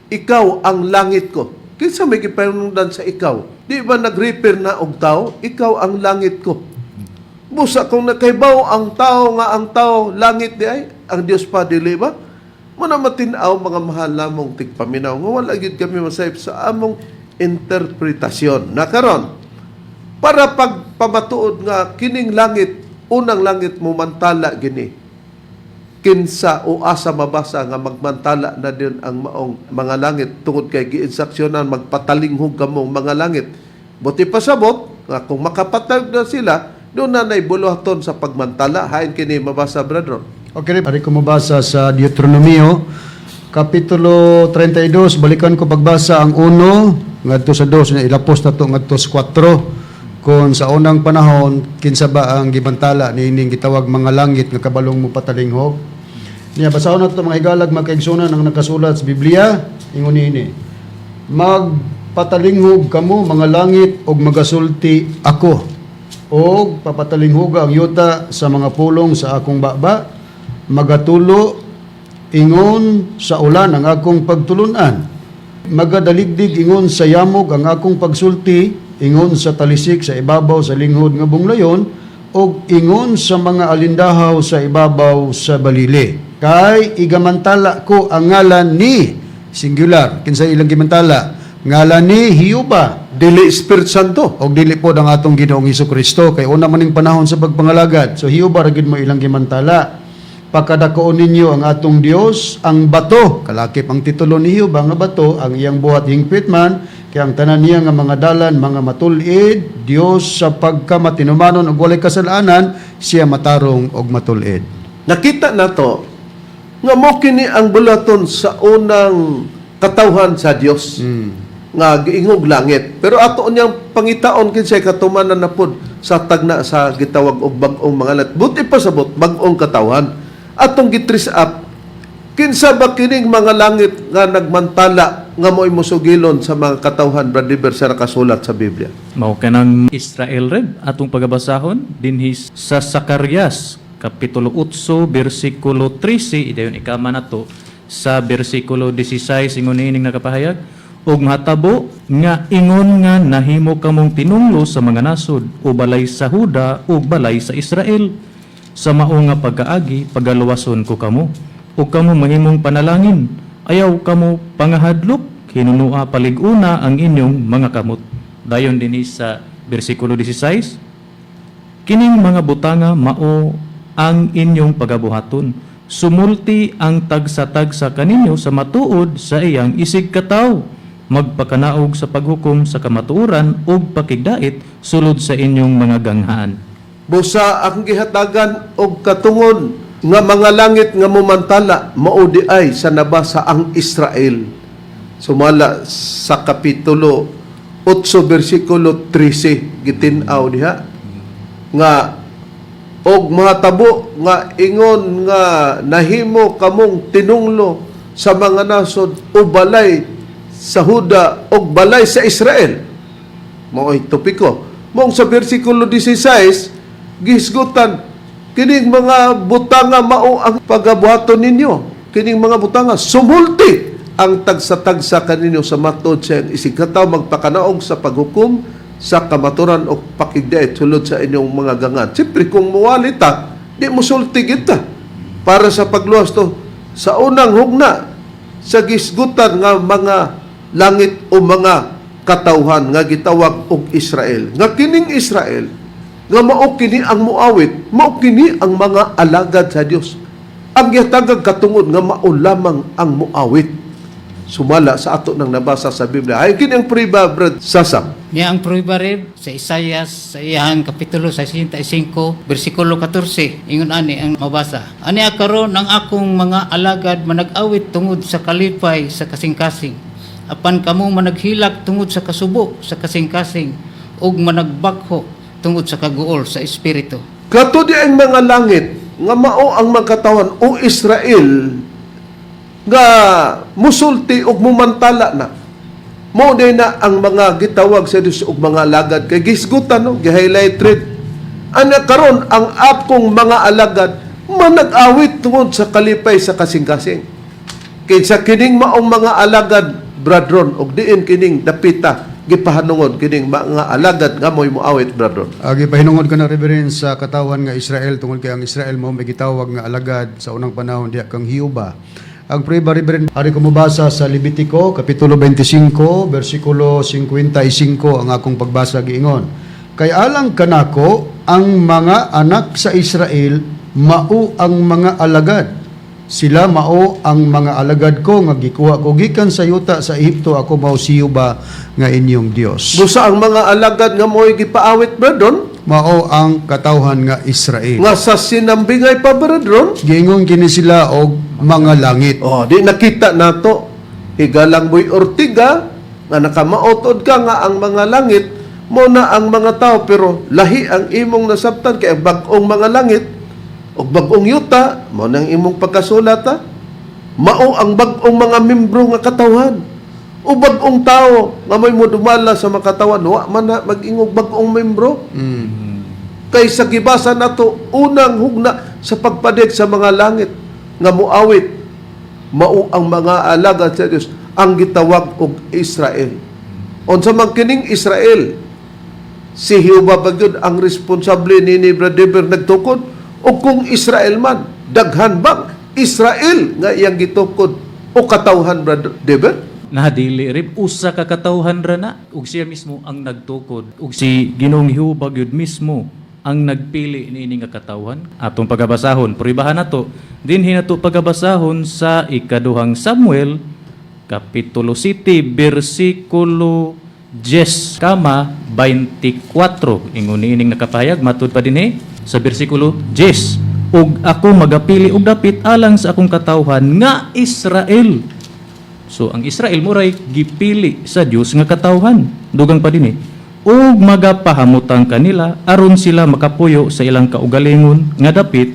Ikaw ang langit ko. Ikaw ang langit ko. Kinsa may gipanungdan sa ikaw? Di ba nag-refer na og tao? Ikaw ang langit ko. Busa kung nakaibaw ang tao nga ang tao langit di ay ang Dios pa dili ba? Muna matin-aw mga mahal namong tigpaminaw nga wala gyud kami masayop sa among interpretasyon. Na karon para pagpamatuod nga kining langit Unang langit mumantala gini. Kinsa o asa mabasa nga magmantala na din ang maong mga langit tungod kay giinstruksyonan, "Magpatalinghog kamong mga langit"? Buot ipasabot nga kung makapatag na sila, doon na na'y buluhaton sa pagmantala. Hain kini mabasa, brother? Okay, ari ko mabasa sa Deuteronomio Kapitulo 32, balikan ko pagbasa ang 1 ngadto sa 2 na ilapos na to ngadto sa 4. Kung sa unang panahon kinsa ba ang gibantala niining gitawag mga langit nga kabalong mo patalinghog. Niya, basahon nato, mga higalag, mga kaigsunan, ang nakasulat sa Biblia, ingon niini: "Magpatalinghog kamo mga langit ug magasulti ako, og papatalinghoga ang yuta sa mga pulong sa akong baba. Magatulo ingon sa ulan ang akong pagtulunan, magadaligdig ingon sa yamog ang akong pagsulti, ingon sa talisik sa ibabaw sa linghod nga bunglayon ug ingon sa mga alindahaw sa ibabaw sa balili. Kay igamantala ko ang ngalan ni singular." Kinsa ilang gimantala? Ngalan ni Hiyuba. Dili Espiritu Santo. Og dili po ang atong Ginoong Hesus Kristo kay una maning panahon sa pagpangalagad. So Hiyuba ra gid mo ilang gimantala. "Pakadakoon ninyo ang atong Dios, ang bato." Kalakip ang titulo ni Hiyuba nga bato, ang iyang buhat hingpit man, kay ang tanan niya nga mga dalan mga matul-id. Dios sa pagkamatinumanon ug walay kasalanan, siya matarong og matul-id. Nakita nato nga mo kini ang buluhaton sa unang katawhan sa Dios nga giingog langit. Pero ato niyang pangitaon kinsay katumanan na pod sa tagna sa gitawag og bag-ong mga langit. Buot ipasabot, bag-ong katawhan. Atong gi-trace up kinsa ba kining mga langit nga nagmantala nga mo'y musugilon sa mga katawhan, Brother Liber, sa nakasulat sa Biblia. Mao kanang Israel, Reb, atong pagabasahon dinhi sa Zacarias kapitulo 8 bersikulo 13 idayon ikama nato sa bersikulo 16. Ingon niining nakapahayag, "Ug mahatabo nga ingon nga nahimo kamong tinunglo sa mga nasod, o balay sa Huda ug balay sa Israel. Sa mao nga pagkaagi pagaluwason ko kamo, ug kamo mahimong panalangin. Ayaw kamo pangahadlok, hinunua palig-una ang inyong mga kamot." Dayon dinhi sa bersikulo 16, "Kining mga butanga mao ang inyong pagabuhaton. Sumulti ang tagsa-tagsa kaninyo sa matuod sa iyang isig kataw. Magpakanaog sa paghukom sa kamatuoran ug pakigdait sulod sa inyong mga ganghaan." Busa ang gihatagan og katungod nga mga langit nga mumantala mao di ay sa nabasa ang Israel. Sumala sa kapitulo 8 bersikulo 13, gitin-aw diha nga og mahatabo nga ingon nga nahimo kamong tinunglo sa mga nasod, o balay sa Huda og balay sa Israel. Mao'y topiko. Mong sa bersikulo 16, gihisgutan kining mga butanga mao ang pagabuhaton ninyo. Kining mga butanga, sumulti ang tagsa-tagsa kaninyo sa matod sa iyang isig katawo, magpakanaog sa paghukom sa kamaturan o pakigdait sulod sa inyong mga gangan. Siyempre, kung muwali ta, di mo sulti kita para sa pagluwas to sa unang hugna sa gisgutan nga mga langit o mga katawhan nga gitawag og Israel. Nga kining Israel, nga mao kini ang muawit, mao kini ang mga alagad sa Dios. Ang gihatagag katungod nga mao lamang ang muawit. Sumala sa ato nang nabasa sa Biblia. Ay kini ang priba, Brad Sasam. Niya ang prueba, Reb, sa Isayas sa iyang kapitulo 65 bersikulo 14, ingon ani ang mabasa. "Ani karon ang akong mga alagad manag-awit tungod sa kalipay sa kasing-kasing. Apan kamo managhilak tungod sa kasubo sa kasing-kasing ug managbakho tungod sa kaguol sa espiritu." Kato di ang mga langit nga mao ang mga katawan o Israel nga musulti og mumantala na. Mao day na ang mga gitawag sa Dios og mga alagad kay gisgutan, no, gi-highlight read. Ana karon ang akong mga alagad manag-awit tungod sa kalipay sa kasing-kasing. Kinsa kining maong mga alagad, bradron, og diin kining dapita gipahanungod kining mga alagad nga mo'y moawit, bradron? Agi pahinungod ka na, Reverend, sa katawan nga Israel tungod kay ang Israel mao may gitawag nga alagad sa unang panahon diha kang Hiyuba. Ang prueba, Reverend, ari ko mobasa sa Levitico kapitulo 25 bersikulo 55 ang akong pagbasa, giingon. Kay alang kanako ang mga anak sa Israel mao ang mga alagad. Sila mao ang mga alagad ko nga gikuha ko gikan sa yuta sa Ehipto. Ako mao si Jehova nga inyong Dios. Busa ang mga alagad nga mo'y gipaawit, brethren, Mao ang katawhan nga Israel. nga sa sinambingay pa, brethren. Giingon kini sila og mga langit. Oh, di nakita nato higalang Boy Ortiga nga nakamaotod ka nga ang mga langit mo na ang mga tao, pero lahi ang imong nasabtan kay ang bag-ong mga langit ug bag-ong yuta mo nang imong pagkasulat ha? Mao ang bag-ong mga membro nga katawhan o bag-ong tao nga may modumala sa makatawan, wa man na mag-ingog bag-ong membro. Kay sa gibasa nato unang hugna sa pagpadig sa mga langit nga muawit mao ang mga alagad sa Dios ang gitawag og Israel. Unsa man kining Israel? Si Jehova ba gyud ang responsable nini, Brother Dever, nagtukod? O kung Israel man, daghan bang Israel nga iyang gitukod o katawhan, Brother Dever? Nahadili rib usa ka katawhan ra na ug siya mismo ang nagtukod ug si Ginoong Jehova gyud mismo ang nagpili niini nga katawhan. Atong pagabasahon, pruibahan nato dinhi nato pagabasahon sa ikaduhang Samuel kapitulo 7 bersikulo 10 kama 24. Ingon niining nakapahayag matud pa dinhi sa bersikulo 10, "Ug ako magapili og dapit alang sa akong katawhan nga Israel." So ang Israel muray gipili sa Dios nga katawhan. Dugang pa dinhi. "Ug magapahamutang kanila aron sila makapuyo sa ilang kaugalingon nga dapit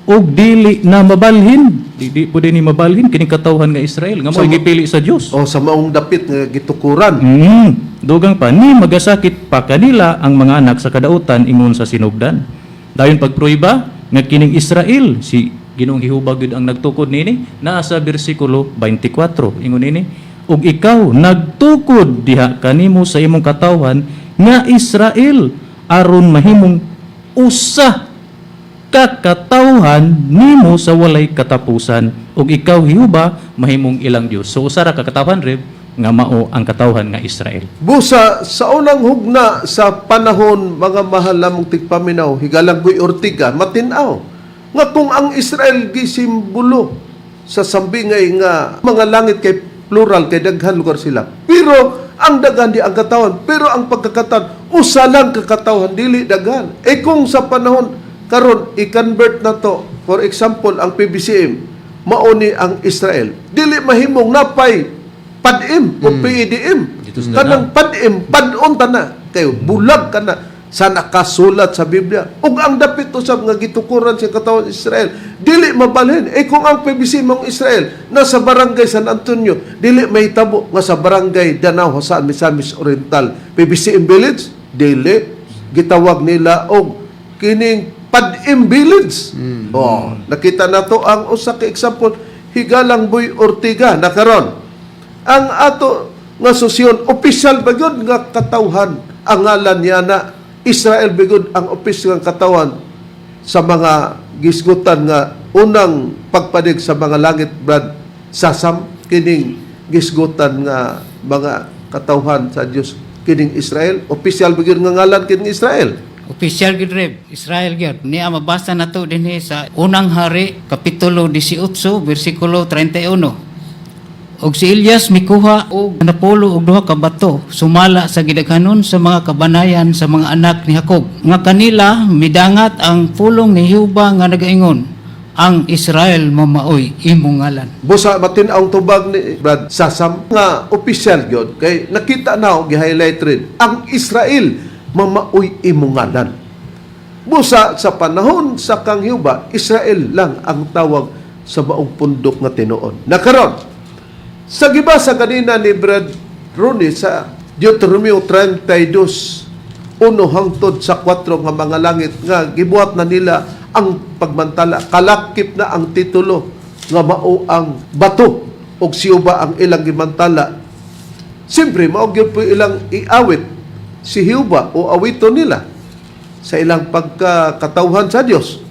ug dili na mabalhin." Di po dinhi mabalhin kining katawhan nga Israel nga mo'y gipili sa Dios. O sa maong dapit nga gitukuran. Dugang pa ni magasakit pa kanila ang mga anak sa kadautan ingon sa sinugdan. Dayon pagpruiba nga kining Israel si Ginoong Jehova gyud ang nagtukod niini naa sa bersikulo 24. Ingon nini, "Ug ikaw nagtukod diha kanimo sa imong katawhan nga Israel aron mahimong usa ka katawhan nimo sa walay katapusan ug ikaw Jehova mahimong ilang Dios." So usa ra ka katawhan reb nga mao ang katawhan nga Israel. Busa sa unang hugna sa panahon, mga mahal namong tigpaminaw, higalang Boy Ortiga, matinaw nga kung ang Israel gisimbolo sa sambingay nga mga langit kay plural kay daghan lugar sila. Pero ang daghan di ang katawan, pero ang pagkakatawan usa lang ka katawhan, dili daghan. Eh kung sa panahon karon i-convert na to, for example ang PBCM mao ni ang Israel. Dili mahimong napay PADM o PEDM. Dito sa Kanang PADM, padon ta na. Kayo, bulag ka na sa nakasulat sa Biblia. Ug ang dapit usab nga gitukuran sa katawan Israel, dili mabalhin. Eh kung ang PBC mong Israel nasa barangay San Antonio, dili mahitabo nga sa barangay Danao, Hasaan, Misamis Oriental. PBCM Village, dili. Gitawag nila og kining PADM Village. Oh, nakita nato ang usa ka example, higalang Boy Ortiga na karon ang ato nga susyon opisyal ba gyud nga katawhan ang ngalan niya na Israel ba gyud ang opisyal nga katawan sa mga gisgutan nga unang pagpadig sa mga langit, Brad Sasam, kining gisgutan nga mga katawhan sa Dios kining Israel, opisyal ba gyud nga ngalan kining Israel? Official gyud reb, Israel gyud. Niya mabasa nato dinhi sa Unang Hari kapitulo 18 bersikulo 31. "Og si Elias mikuha og napulo og duha ka bato sumala sa gidaghanon sa mga kabanayan sa mga anak ni Jacob nga kanila midangat ang pulong ni Jehova nga nagaingon, 'Ang Israel mamaoy imong ngalan.'" Busa matin-ang tubag ni Brad Sasam nga opisyal gyud kay nakita na og gi-highlight rin ang Israel mamaoy imong ngalan. Busa sa panahon sa kang Jehova, Israel lang ang tawag sa maong pundok nga tinuod. Nakaron, sa gibasa kanina ni Brad Rooney sa Deuteronomio 32:1 hangtod sa 4 nga mga langit nga gibuhat na nila ang pagmantala, kalakip na ang titulo nga mao ang bato og siyuba ang ilang gimantala. Siyempre, mao gyud po ilang iawit si Jehova o awito nila sa ilang pagkakatawhan sa Dios.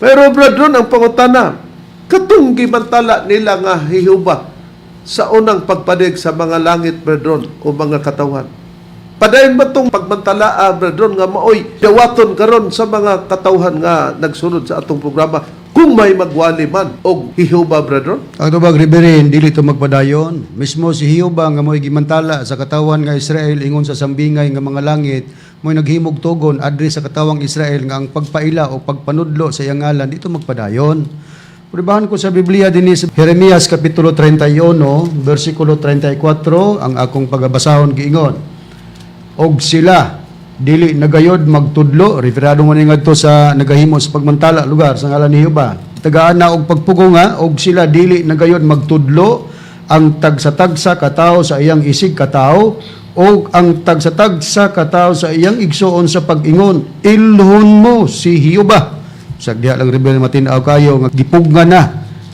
Pero Brad Ron, ang pangutana, katong gimantala nila nga Jehova sa unang pagpadig sa mga langit, Brad Ron, o mga katawan. Padayon ba tong pagmantala, brethren, nga maoy dawaton karon sa mga katawhan nga nagsunod sa atong programa kung may magwali man og Jehova, brethren? Ang tubag, Reverend, dili ito magpadayon. Mismo si Hioba nga mo'y gimantala sa katawan nga Israel ingon sa sambingay nga mga langit, mo'y naghimog tugon adri sa katawang Israel nga ang pagpaila o pagpanudlo sa iyang ngalan dito magpadayon. Prubahan ko sa Biblia dinhi sa Jeremias kapitulo 31, bersikulo 34, ang akong pagabasahon giingon. Og sila dili nagayod magtudlo, referado man ni ngadto sa nagahimo sa pagmantala lugar sa ngalan ni Jehova, tagaan na og pagpugong nga, og sila dili nagayod magtudlo ang tagsa-tagsa katawo sa iyang isig katawo og ang tagsa-tagsa katawo sa iyang igsuon sa pag-ingon, "Ilhon mo si Jehova." Sa diha lang, rebel, matin-aw kayo nga gipugna na,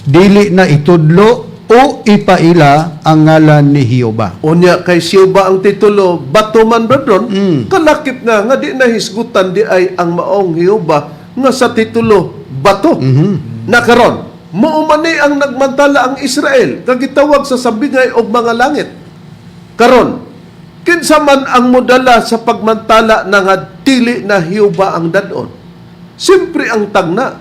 dili na itudlo o ipaila ang ngalan ni Jehova. Unya kay Siuba ang titulo, bato man, brethren, kalakip na nga di na hisgutan di ay ang maong Jehova nga sa titulo bato. Na karon, mao man ni ang nagmantala ang Israel nga gitawag sa sambingay og mga langit. Karon, kinsa man ang modala sa pagmantala na nga dili na Jehova ang dadon? Siyempre ang tagna.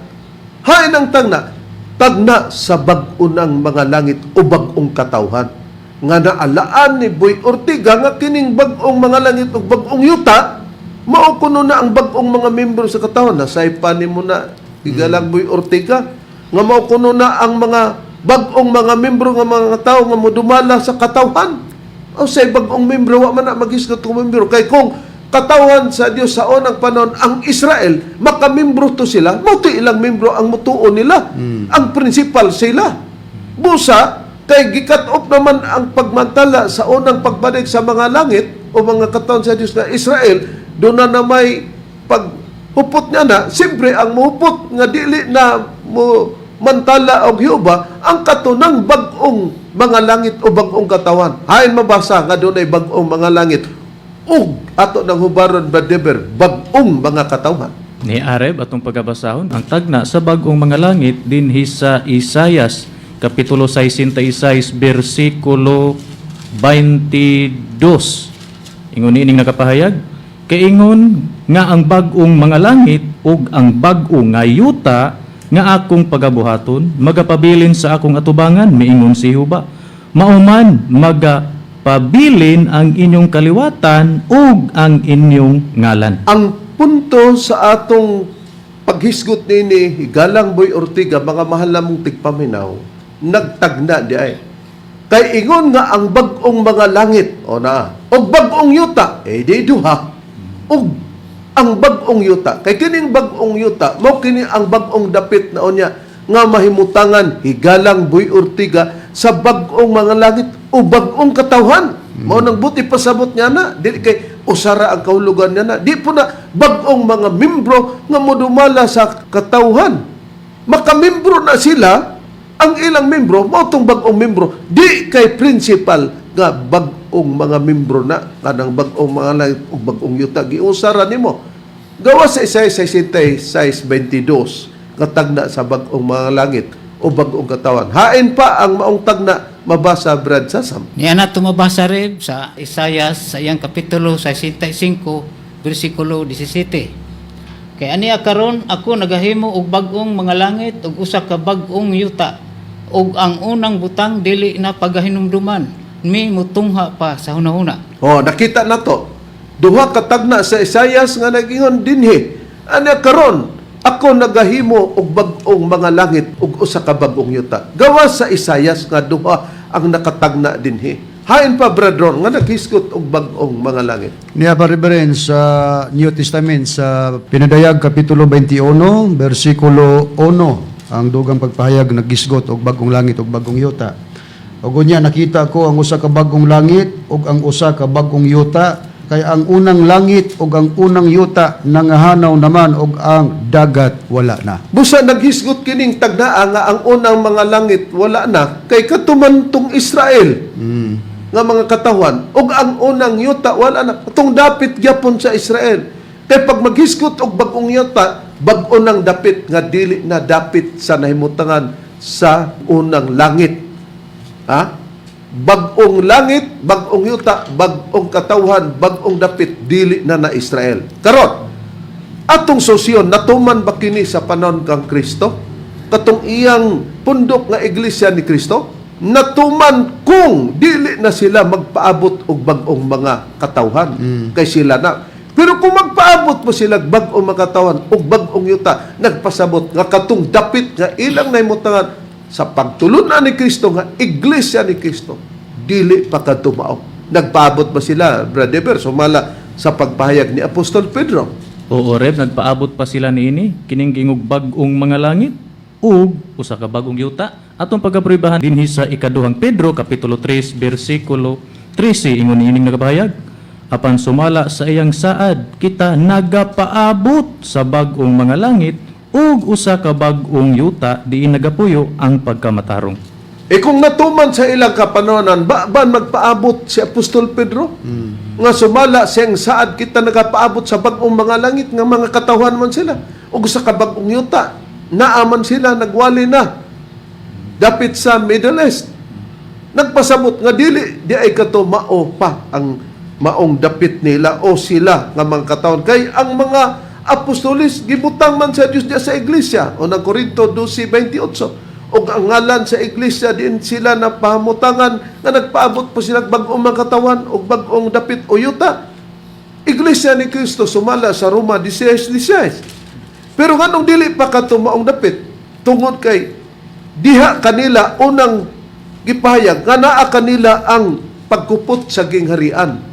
Hain ang tagna. Tagna sa bag-o ng mga langit o bag-ong katawhan. Nga naalaan ni Boy Ortega nga kining bag-ong mga langit o bag-ong yuta, mao kuno na ang bag-ong mga membro sa katawhan. Nasaypa ni mo na, igalang Boy Ortega, nga mao kuno na ang mga bag-ong mga membro nga mga tao nga modumala sa katawhan. O sa bag-ong membro, wa man na maghisgot kung membro. Kay kung katawhan sa Dios sa unang panahon ang Israel, makamembro to sila, mao to ilang membro ang mutuo nila. Ang principal sila. Busa, kay gikat-off naman ang pagmantala sa unang pagbalik sa mga langit o mga katawhan sa Dios na Israel, doon na na may paghupot niya na, siyempre ang muhupot nga dili na mo mantala og Jehova ang katunang bag-ong mga langit o bag-ong katawan. Hain mabasa nga dunay bag-ong mga langit ug ato nang hubaron, Brother, bag-ong mga katawhan. Ni Areb atong pagabasahon ang tagna sa bag-ong mga langit dinhi sa Isayas kapitulo 66 bersikulo 22. Ingon niining nakapahayag, "Kaingon nga ang bag-ong mga langit ug ang bag-o nga yuta nga akong pagabuhaton magapabilin sa akong atubangan, miingon si Jehova. Mauman magapabilin ang inyong kaliwatan ug ang inyong ngalan." Ang punto sa atong paghisgot nini, Galang Boy Ortiga, mga mahal namong tigpaminaw, nagtagna di ay. Kay ingon nga ang bag-ong mga langit, o na, og bag-ong yuta, eh di duha. Og ang bag-ong yuta, kay kining bag-ong yuta, mao kini ang bag-ong dapit na unya nga mahimutangan, Higalang Boy Ortiga, sa bag-ong mga langit o bag-ong katawhan. Mao nang buti pasabot niya na, dili kay usara ang kahulugan niya na. Di po na bag-ong mga membro nga modumala sa katawhan. Makamembro na sila, ang ilang membro, mao tong bag-ong membro, di kay principal nga bag-ong mga membro na kanang bag-ong mga langit ug bag-ong yuta giusara nimo. Gawa sa Isaiah 66:22 nga tagna sa bag-ong mga langit o bag-ong katawan. Hain pa ang maong tagna mabasa, Brad Sasam? Niya na tumabasa rin sa Isayas sa iyang kapitulo 65 bersikulo 17. "Kay aniya karon ako nagahimo og bag-ong mga langit ug usa ka bag-ong yuta, ug ang unang butang dili na pagahinumduman mi mutungha pa sa hunahuna." Oh, nakita na to. Duha ka tagna sa Isayas nga nagingon dinhi. "Anya karon ako nagahimo og bag-ong mga langit ug usa ka bag-ong yuta." Gawa sa Isayas nga duha ang nakatagna dinhi. Hain pa, brethren, nga naghisgot og bag-ong mga langit? Niya pa, Reverend, sa New Testament sa Pinadayag Kapitulo 21, versikulo 1, ang dugang pagpahayag naggisgot og bagong langit ug bagong yuta. "Ug unya nakita ko ang usa ka bagong langit ug ang usa ka bagong yuta, kay ang unang langit ug ang unang yuta nangahanaw naman ug ang dagat wala na." Busa naghisgot kining tagnaa nga ang unang mga langit wala na kay katumantong Israel nga mga katawan ug ang unang yuta wala na atong dapit gyapon sa Israel. Kay pag maghisgot og bag-ong yuta, bag-o nang dapit nga dili na dapit sa nahimutangan sa unang langit. Ha? Bag-ong langit, bag-ong yuta, bag-ong katawhan, bag-ong dapit, dili na na Israel. Karon, atong sosyon natuman ba kini sa panon kang Kristo? Katong iyang pundok nga iglesia ni Kristo? Natuman kung dili na sila magpaabot og bag-ong mga katawhan kay sila na. Pero kung magpaabot mo sila og bag-ong mga katawhan og bag-ong yuta, nagpasabot nga katong dapit nga ilang nahimutangan sa pagtulunan ni Kristo nga iglesia ni Kristo, dili pa kadto mao. Nagpaabot ba sila, Brother Ber, sumala sa pagpahayag ni Apostol Pedro? Oo, Reb, nagpaabot pa sila niini kining giingog bag-ong mga langit ug usa ka bag-ong yuta. Atong pagapruebahan dinhi sa ikaduhang Pedro kapitulo 3 bersikulo 13, ingon niining nagapahayag, "Apan sumala sa iyang saad kita nagapaabot sa bag-ong mga langit ug usa ka bag-ong yuta diin nagapuyo ang pagkamatarong." E kung natuman sa ilang kapanonan, ba, ba magpaabot si Apostol Pedro? Nga sumala siyang saad kita nagapaabot sa bag-ong mga langit nga mga katawhan man sila. O sa kabag-ong yuta, naaman sila, nagwali na. Dapit sa Middle East. Nagpasabot nga dili di ay kato mao pa ang maong dapit nila o sila nga mga katawhan. Kay ang mga apostolis gibutang man sa Dios diya sa iglesia o ng Korinto 12:28, og ang ngalan sa iglesia din sila na pahamutangan nga nagpaabot po sila bag-ong mga katawan og bag-ong dapit o yuta, iglesia ni Kristo, sumala sa Roma 16:16. Pero nganong dili pa kato maong dapit? Tungod kay diha kanila unang gipahayag nga naa kanila ang pagkupot sa gingharian.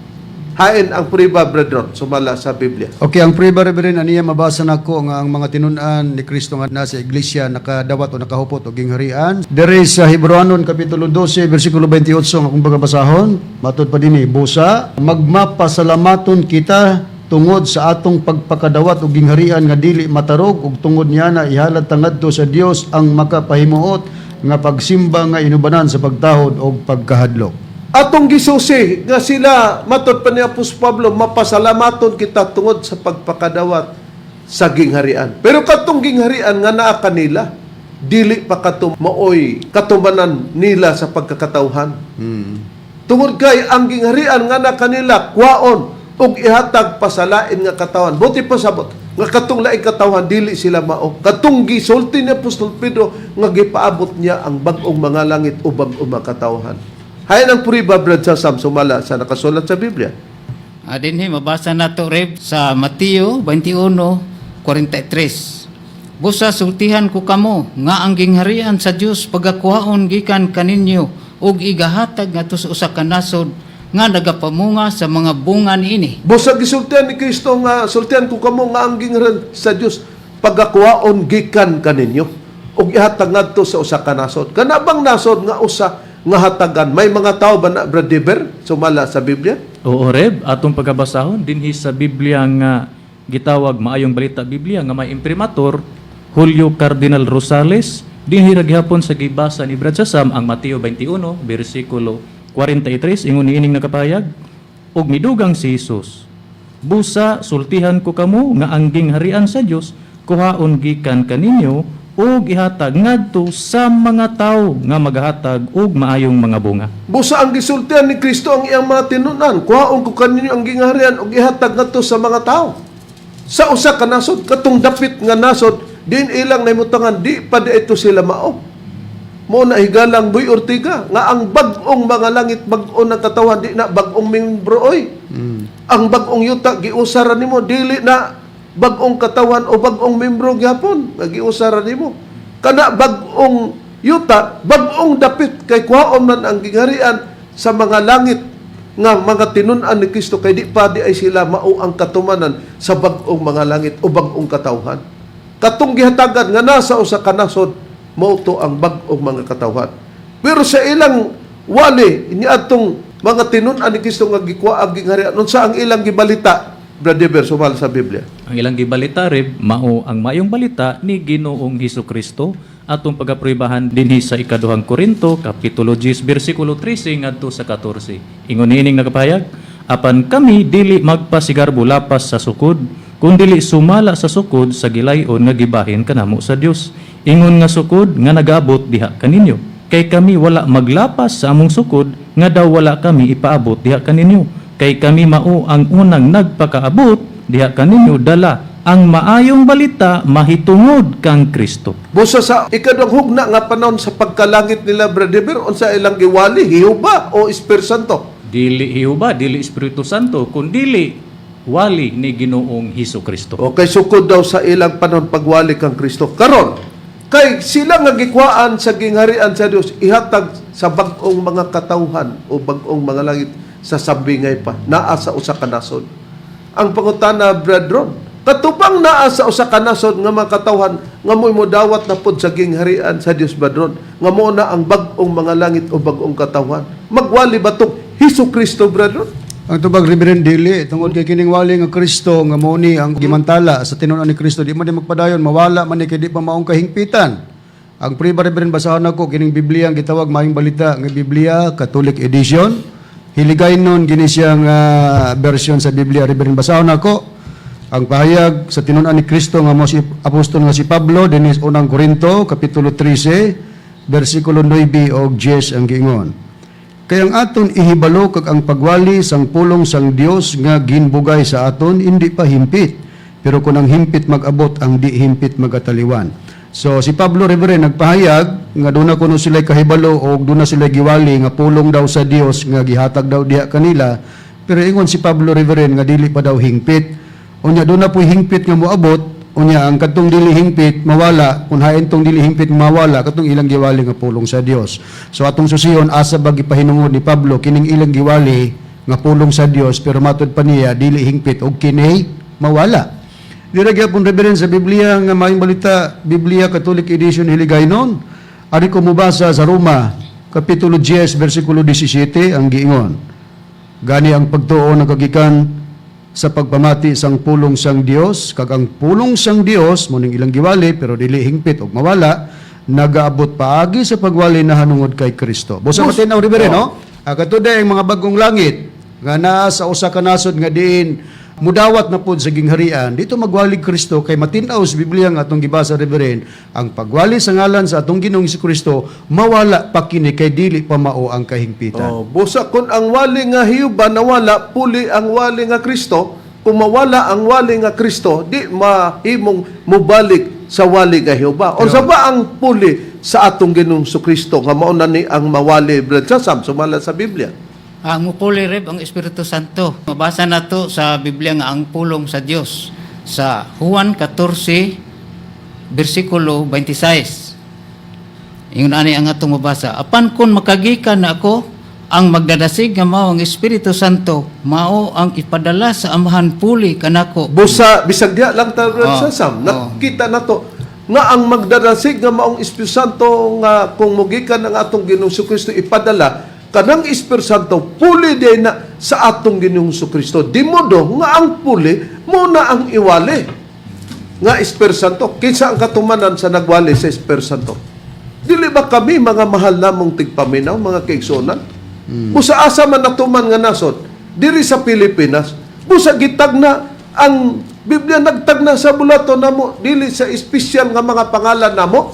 Hain ang prueba, brethren, sumala sa Biblia? Okay, ang prueba, Reverend, aniya mabasa nako nga ang mga tinun-an ni Kristo nga nasa iglesia nakadawat o nakahupot og gingharian. Dere sa Hebreoanon kapitulo 12 bersikulo 28 nga akong pagabasahon, matud pa dinhi, "Busa magmapasalamaton kita tungod sa atong pagpakadawat og gingharian nga dili matarog, ug tungod niya na ihalad ta ngadto sa Dios ang makapahimuot nga pagsimba nga inubanan sa pagtahod og pagkahadlok." Atong gisusi nga sila, matod pa ni Apostol Pablo, mapasalamaton kita tungod sa pagpakadawat sa gingharian. Pero katong gingharian nga naa kanila, dili pa kato maoy katumanan nila sa pagkakatawhan. Tungod kay ang gingharian nga na kanila kwaon ug ihatag pasalain nga katawan. Buti pa sabot nga katong laing katawan dili sila mao. Katong gisulti ni Apostol Pedro nga gipaabot niya ang bag-ong mga langit o bag-ong mga katawhan. Hain ang prueba, Brad Sasam, sumala sa nakasulat sa Biblia? Dinhi mabasa nato, Reb, sa Mateo 21:43. "Busa sultihan ko kamo nga ang gingharian sa Dios pagakuhaon gikan kaninyo ug igahatag ngadto sa usa ka nasod nga nagapamunga sa mga bunga niini." Busa gisultihan ni Kristo nga sultihan ko kamo nga ang gingharian sa Dios pagakuhaon gikan kaninyo ug ihatag ngadto sa usa ka nasod. Kana bang nasod nga usa nga hatagan? May mga tao ba na, Brad Dever, sumala sa Biblia? Oo, Reb, atong pagabasahon dinhi sa Biblia nga gitawag Maayong Balita Biblia nga may imprimatur Julio Cardinal Rosales, dinhi ra gihapon sa gibasa ni Brad Sasam ang Mateo 21 bersikulo 43, ingon niining nakapahayag, "Ug midugang si Jesus, 'Busa sultihan ko kamo nga ang gingharian sa Dios kuhaon gikan kaninyo ug ihatag ngadto sa mga tawo nga magahatag og maayong mga bunga.'" Busa ang gisultihan ni Kristo ang iyang mga tinunan, kuhaon ko kaninyo ang gingharian ug ihatag ngadto sa mga tao sa usa ka nasod. Katong dapit nga nasod din ilang nahimutangan, di pa di ito sila mao. Mo na higalang Boy Ortiga nga ang bag-ong mga langit, bag-o ng katawan, di na bag-ong membro oy. Ang bag-ong yuta giusara nimo, dili na bag-ong katawan o bag-ong membro gyapon nga giusara nimo. Kana bag-ong yuta, bag-ong dapit, kay kuhaon man ang gingharian sa mga langit nga mga tinun-an ni Kristo, kay di pa di ay sila mao ang katumanan sa bag-ong mga langit o bag-ong katawhan. Katong gihatagan nga nasa usa ka nasod, mao to ang bag-ong mga katawhan. Pero sa ilang wali niadtong mga tinun-an ni Kristo nga gikuha ang gingharian, unsa ang ilang gibalita, Brother Ber, sumala sa Biblia? Ang ilang gibalita, Reb, mao ang Maayong Balita ni Ginoong Hesus Kristo. Atong pagapruebahan dinhi sa ikaduhang Korinto kapitulo 10 bersikulo 13 ngadto sa 14. Ingon niining nakapahayag, "Apan kami dili magpasigarbo lapas sa sukod, kundili sumala sa sukod sa gilayon nga gibahin kanamo sa Dios. Ingon nga sukod nga nagaabot diha kaninyo. Kay kami wala maglapas sa among sukod. nga daw wala kami ipaabot diha kaninyo. Kay kami mao ang unang nagpakaabot diha kaninyo dala ang maayong balita mahitungod kang Kristo. Busa sa ikaduhang hugna nga panahon sa pagkalangit nila, Brother, unsa ilang giwali, Jehova o Espiritu Santo? Dili Jehova, dili Espiritu Santo, kun dili wali ni Ginoong Hesus Kristo. Okay, sukod daw sa ilang panahon pagwali kang Kristo. Karon, kay sila nga gikwaan sa gingharian sa Dios ihatag sa bag-ong mga katawhan o bag-ong mga langit sa sambingay pa naa sa usa ka nasod. Ang pangutana, brethren, katubang naa sa usa ka nasod nga mga katawhan nga mo'y modawat na pod sa gingharian sa Dios, brethren, nga mo na ang bag-ong mga langit o bag-ong katawhan. Magwali ba tong Hesus Kristo, brethren? Ang tubag, Reverend, dili tungod kay kining wali nga Kristo nga mao ni ang gimantala sa tinunan ni Kristo, di man ni magpadayon, mawala man ni kay di pa maong kahingpitan. Ang priba, Reverend, basahon nako kining Biblia ang gitawag Maayong Balita nga Biblia Catholic Edition. Hiligaynon gini siya nga version sa Biblia, Reverend. Basahon nako ang pahayag sa tinunan ni Kristo nga mo si apostol nga si Pablo dinhi sa Unang Korinto kapitulo 13 bersikulo 9 og 10. Ang giingon, "Kay ang aton ihibalo kag ang pagwali sang pulong sang Dios nga ginbugay sa aton hindi pa himpit. Pero kung ang himpit mag-abot, ang di himpit magataliwan." So si Pablo, Reverend, nagpahayag nga doon na kuno sila kahibalo o doon na sila giwali nga pulong daw sa Dios nga gihatag daw diha kanila. Pero ingon si Pablo, Reverend, nga dili pa daw hingpit. Unya doon na po'y hingpit nga moabot, unya ang katong dili hingpit mawala, kung hain tong dili hingpit mawala katong ilang giwali nga pulong sa Dios. So atong susihon asa ba gipahinungod ni Pablo kining ilang giwali nga pulong sa Dios, pero matud pa niya dili hingpit og kini mawala. Dira gyapon, Reverend, sa Biblia nga Maayong Balita, Biblia Catholic Edition Hiligaynon. Ari ko mubasa sa Roma kapitulo 10 bersikulo 17. Ang giingon, "Gani ang pagtuo nagagikan sa pagpamati sang pulong sang Dios, kag ang pulong sang Dios mo ning ilang giwali pero dili hingpit og mawala, nagaabot paagi sa pagwali nahanungod kay Kristo." Busa matinaw, Reverend, no? Ah, katuday ang mga bagong langit nga naa sa usa ka nasod nga diin mudawat na pod sa gingharian, dito magwali Kristo kay matin-aw sa Biblia nga atong gibasa, Reverend, ang pagwali sa ngalan sa atong Ginoong Kristo mawala pa kini kay dili pa mao ang kahingpitan. Oh, busa kung ang wali nga Jehova nawala, puli ang wali nga Kristo. Kung mawala ang wali nga Kristo, di mahimong mubalik sa wali nga Jehova. Unsa ba ang puli sa atong Ginoong Kristo nga mao na ni ang mawali, Brad Sasam, sumala sa Biblia? Ang mupuli, Reb, ang Espiritu Santo. Mabasa nato sa Biblia nga ang pulong sa Dios sa Juan 14 bersikulo 26. Ingon ani ang atong mabasa. "Apan kung makagikan na ako, ang magdadasig nga mao ang Espiritu Santo, mao ang ipadala sa Amahan puli kanako." Busa bisag diha lang ta, Brad Oh, Sasam, oh. nakita nato nga ang magdadasig nga maong Espiritu Santo nga kung mugikan ang atong Ginoong Kristo ipadala kanang Espiritu Santo puli din na sa atong Ginoong Kristo. Di modo nga ang puli mo na ang iwali nga Espiritu Santo. Kinsa ang katumanan sa nagwali sa Espiritu Santo? Dili ba kami mga mahal namong tigpaminaw, mga kaigsuonan? Busa asa man natuman nga nasod diri sa Pilipinas, busa gitagna ang Biblia, nagtagna sa bulaton namo, dili sa espesyal nga mga pangalan namo,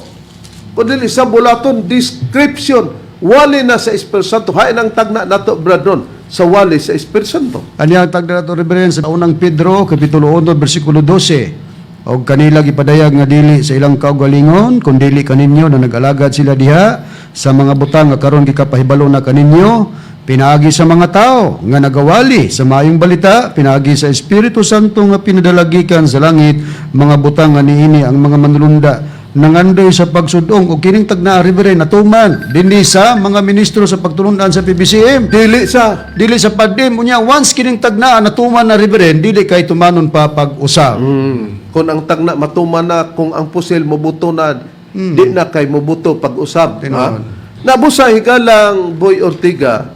kundi sa bulaton description wali na sa Espiritu Santo. Hain ang tagna nato, brethren, sa wali sa Espiritu Santo? Ani ang tagda nato, Reverend, sa Unang Pedro kapitulo 1 bersikulo 12. "Og kanila gipadayag nga dili sa ilang kaugalingon kun dili kaninyo na nag-alagad sila diha sa mga butang nga karon gikapahibalo na kaninyo pinaagi sa mga tao nga nagawali sa Maayong Balita pinaagi sa Espiritu Santo nga pinadalagikan sa langit, mga butang nga niini ang mga manulunda nangandoy sa pagsudong." Og kining tagnaa, Reverend, natuman dinhi sa mga ministro sa pagtulundan sa PBCM. Dili sa Dili sa PADEM. Unya once kining tagnaa natuman na, Reverend, dili kay tumanon pa pag-usab. Kung ang tagna matuman na, kung ang pusil mobuto na, di na kay mobuto pag-usab. Tinuod. Ha? Nabusa higalang Boy Ortiga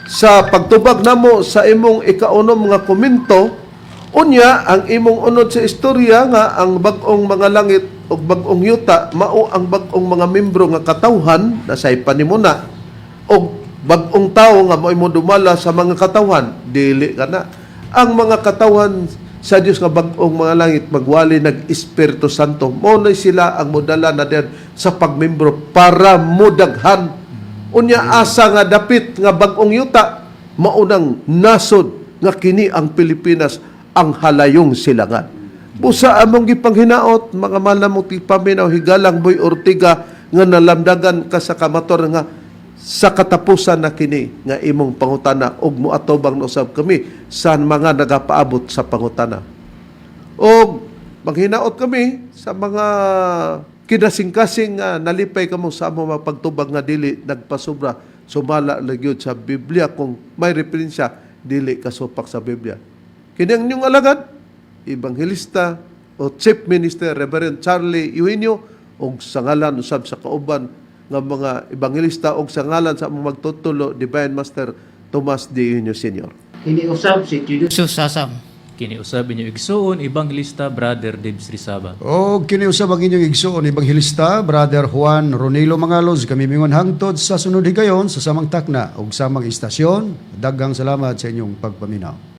sa pagtubag namo sa imong ikaunom nga komento, unya ang imong unod sa istorya nga ang bag-ong mga langit ug bag-ong yuta mao ang bag-ong mga membro nga katawhan na say panimuna og bag-ong tawo nga mo'y modumala sa mga katawhan. Dili kana ang mga katawhan sa Dios nga bag-ong mga langit magwali nag Espiritu Santo. Mo na sila ang modala na din sa pagmembro para modaghan. Unya asa nga dapit nga bag-ong yuta, maunang nasod nga kini ang Pilipinas ang halayong silangan. Busa among gipanghinaot, mga malamong tigpaminaw, higalang Boy Ortiga, nga nalamdagan ka sa kamator nga sa katapusan na kini nga imong pangutana ug moatubang na usab kami sa mga nagapaabot sa pangutana. Og manghinaot kami sa mga kinasing-kasing nga nalipay kamo sa among mga pagtubag nga dili nagpasubra, sumala lang yun sa Biblia. Kung may referensya, dili kasupak sa Biblia. Kini ang inyong alagad, Ebanghelista o Chief Minister Reverend Charlie Eugenio, og sa ngalan usab sa kauban nga mga ebanghelista og sa ngalan sa among magtutulo, Divine Master Tomas D. Eugenio Sr. Kini usab si Teodoso Sasam. Kini usab inyong igsuon, Evangelista Brother Debs Rizaba. O kini usab ang inyong igsuon, Ebanghelista Brother Juan Ronilo Mangalos. Kami mingon hangtod sa sunod higayon sa samang takna ug samang istasyon. Daghang salamat sa inyong pagpaminaw.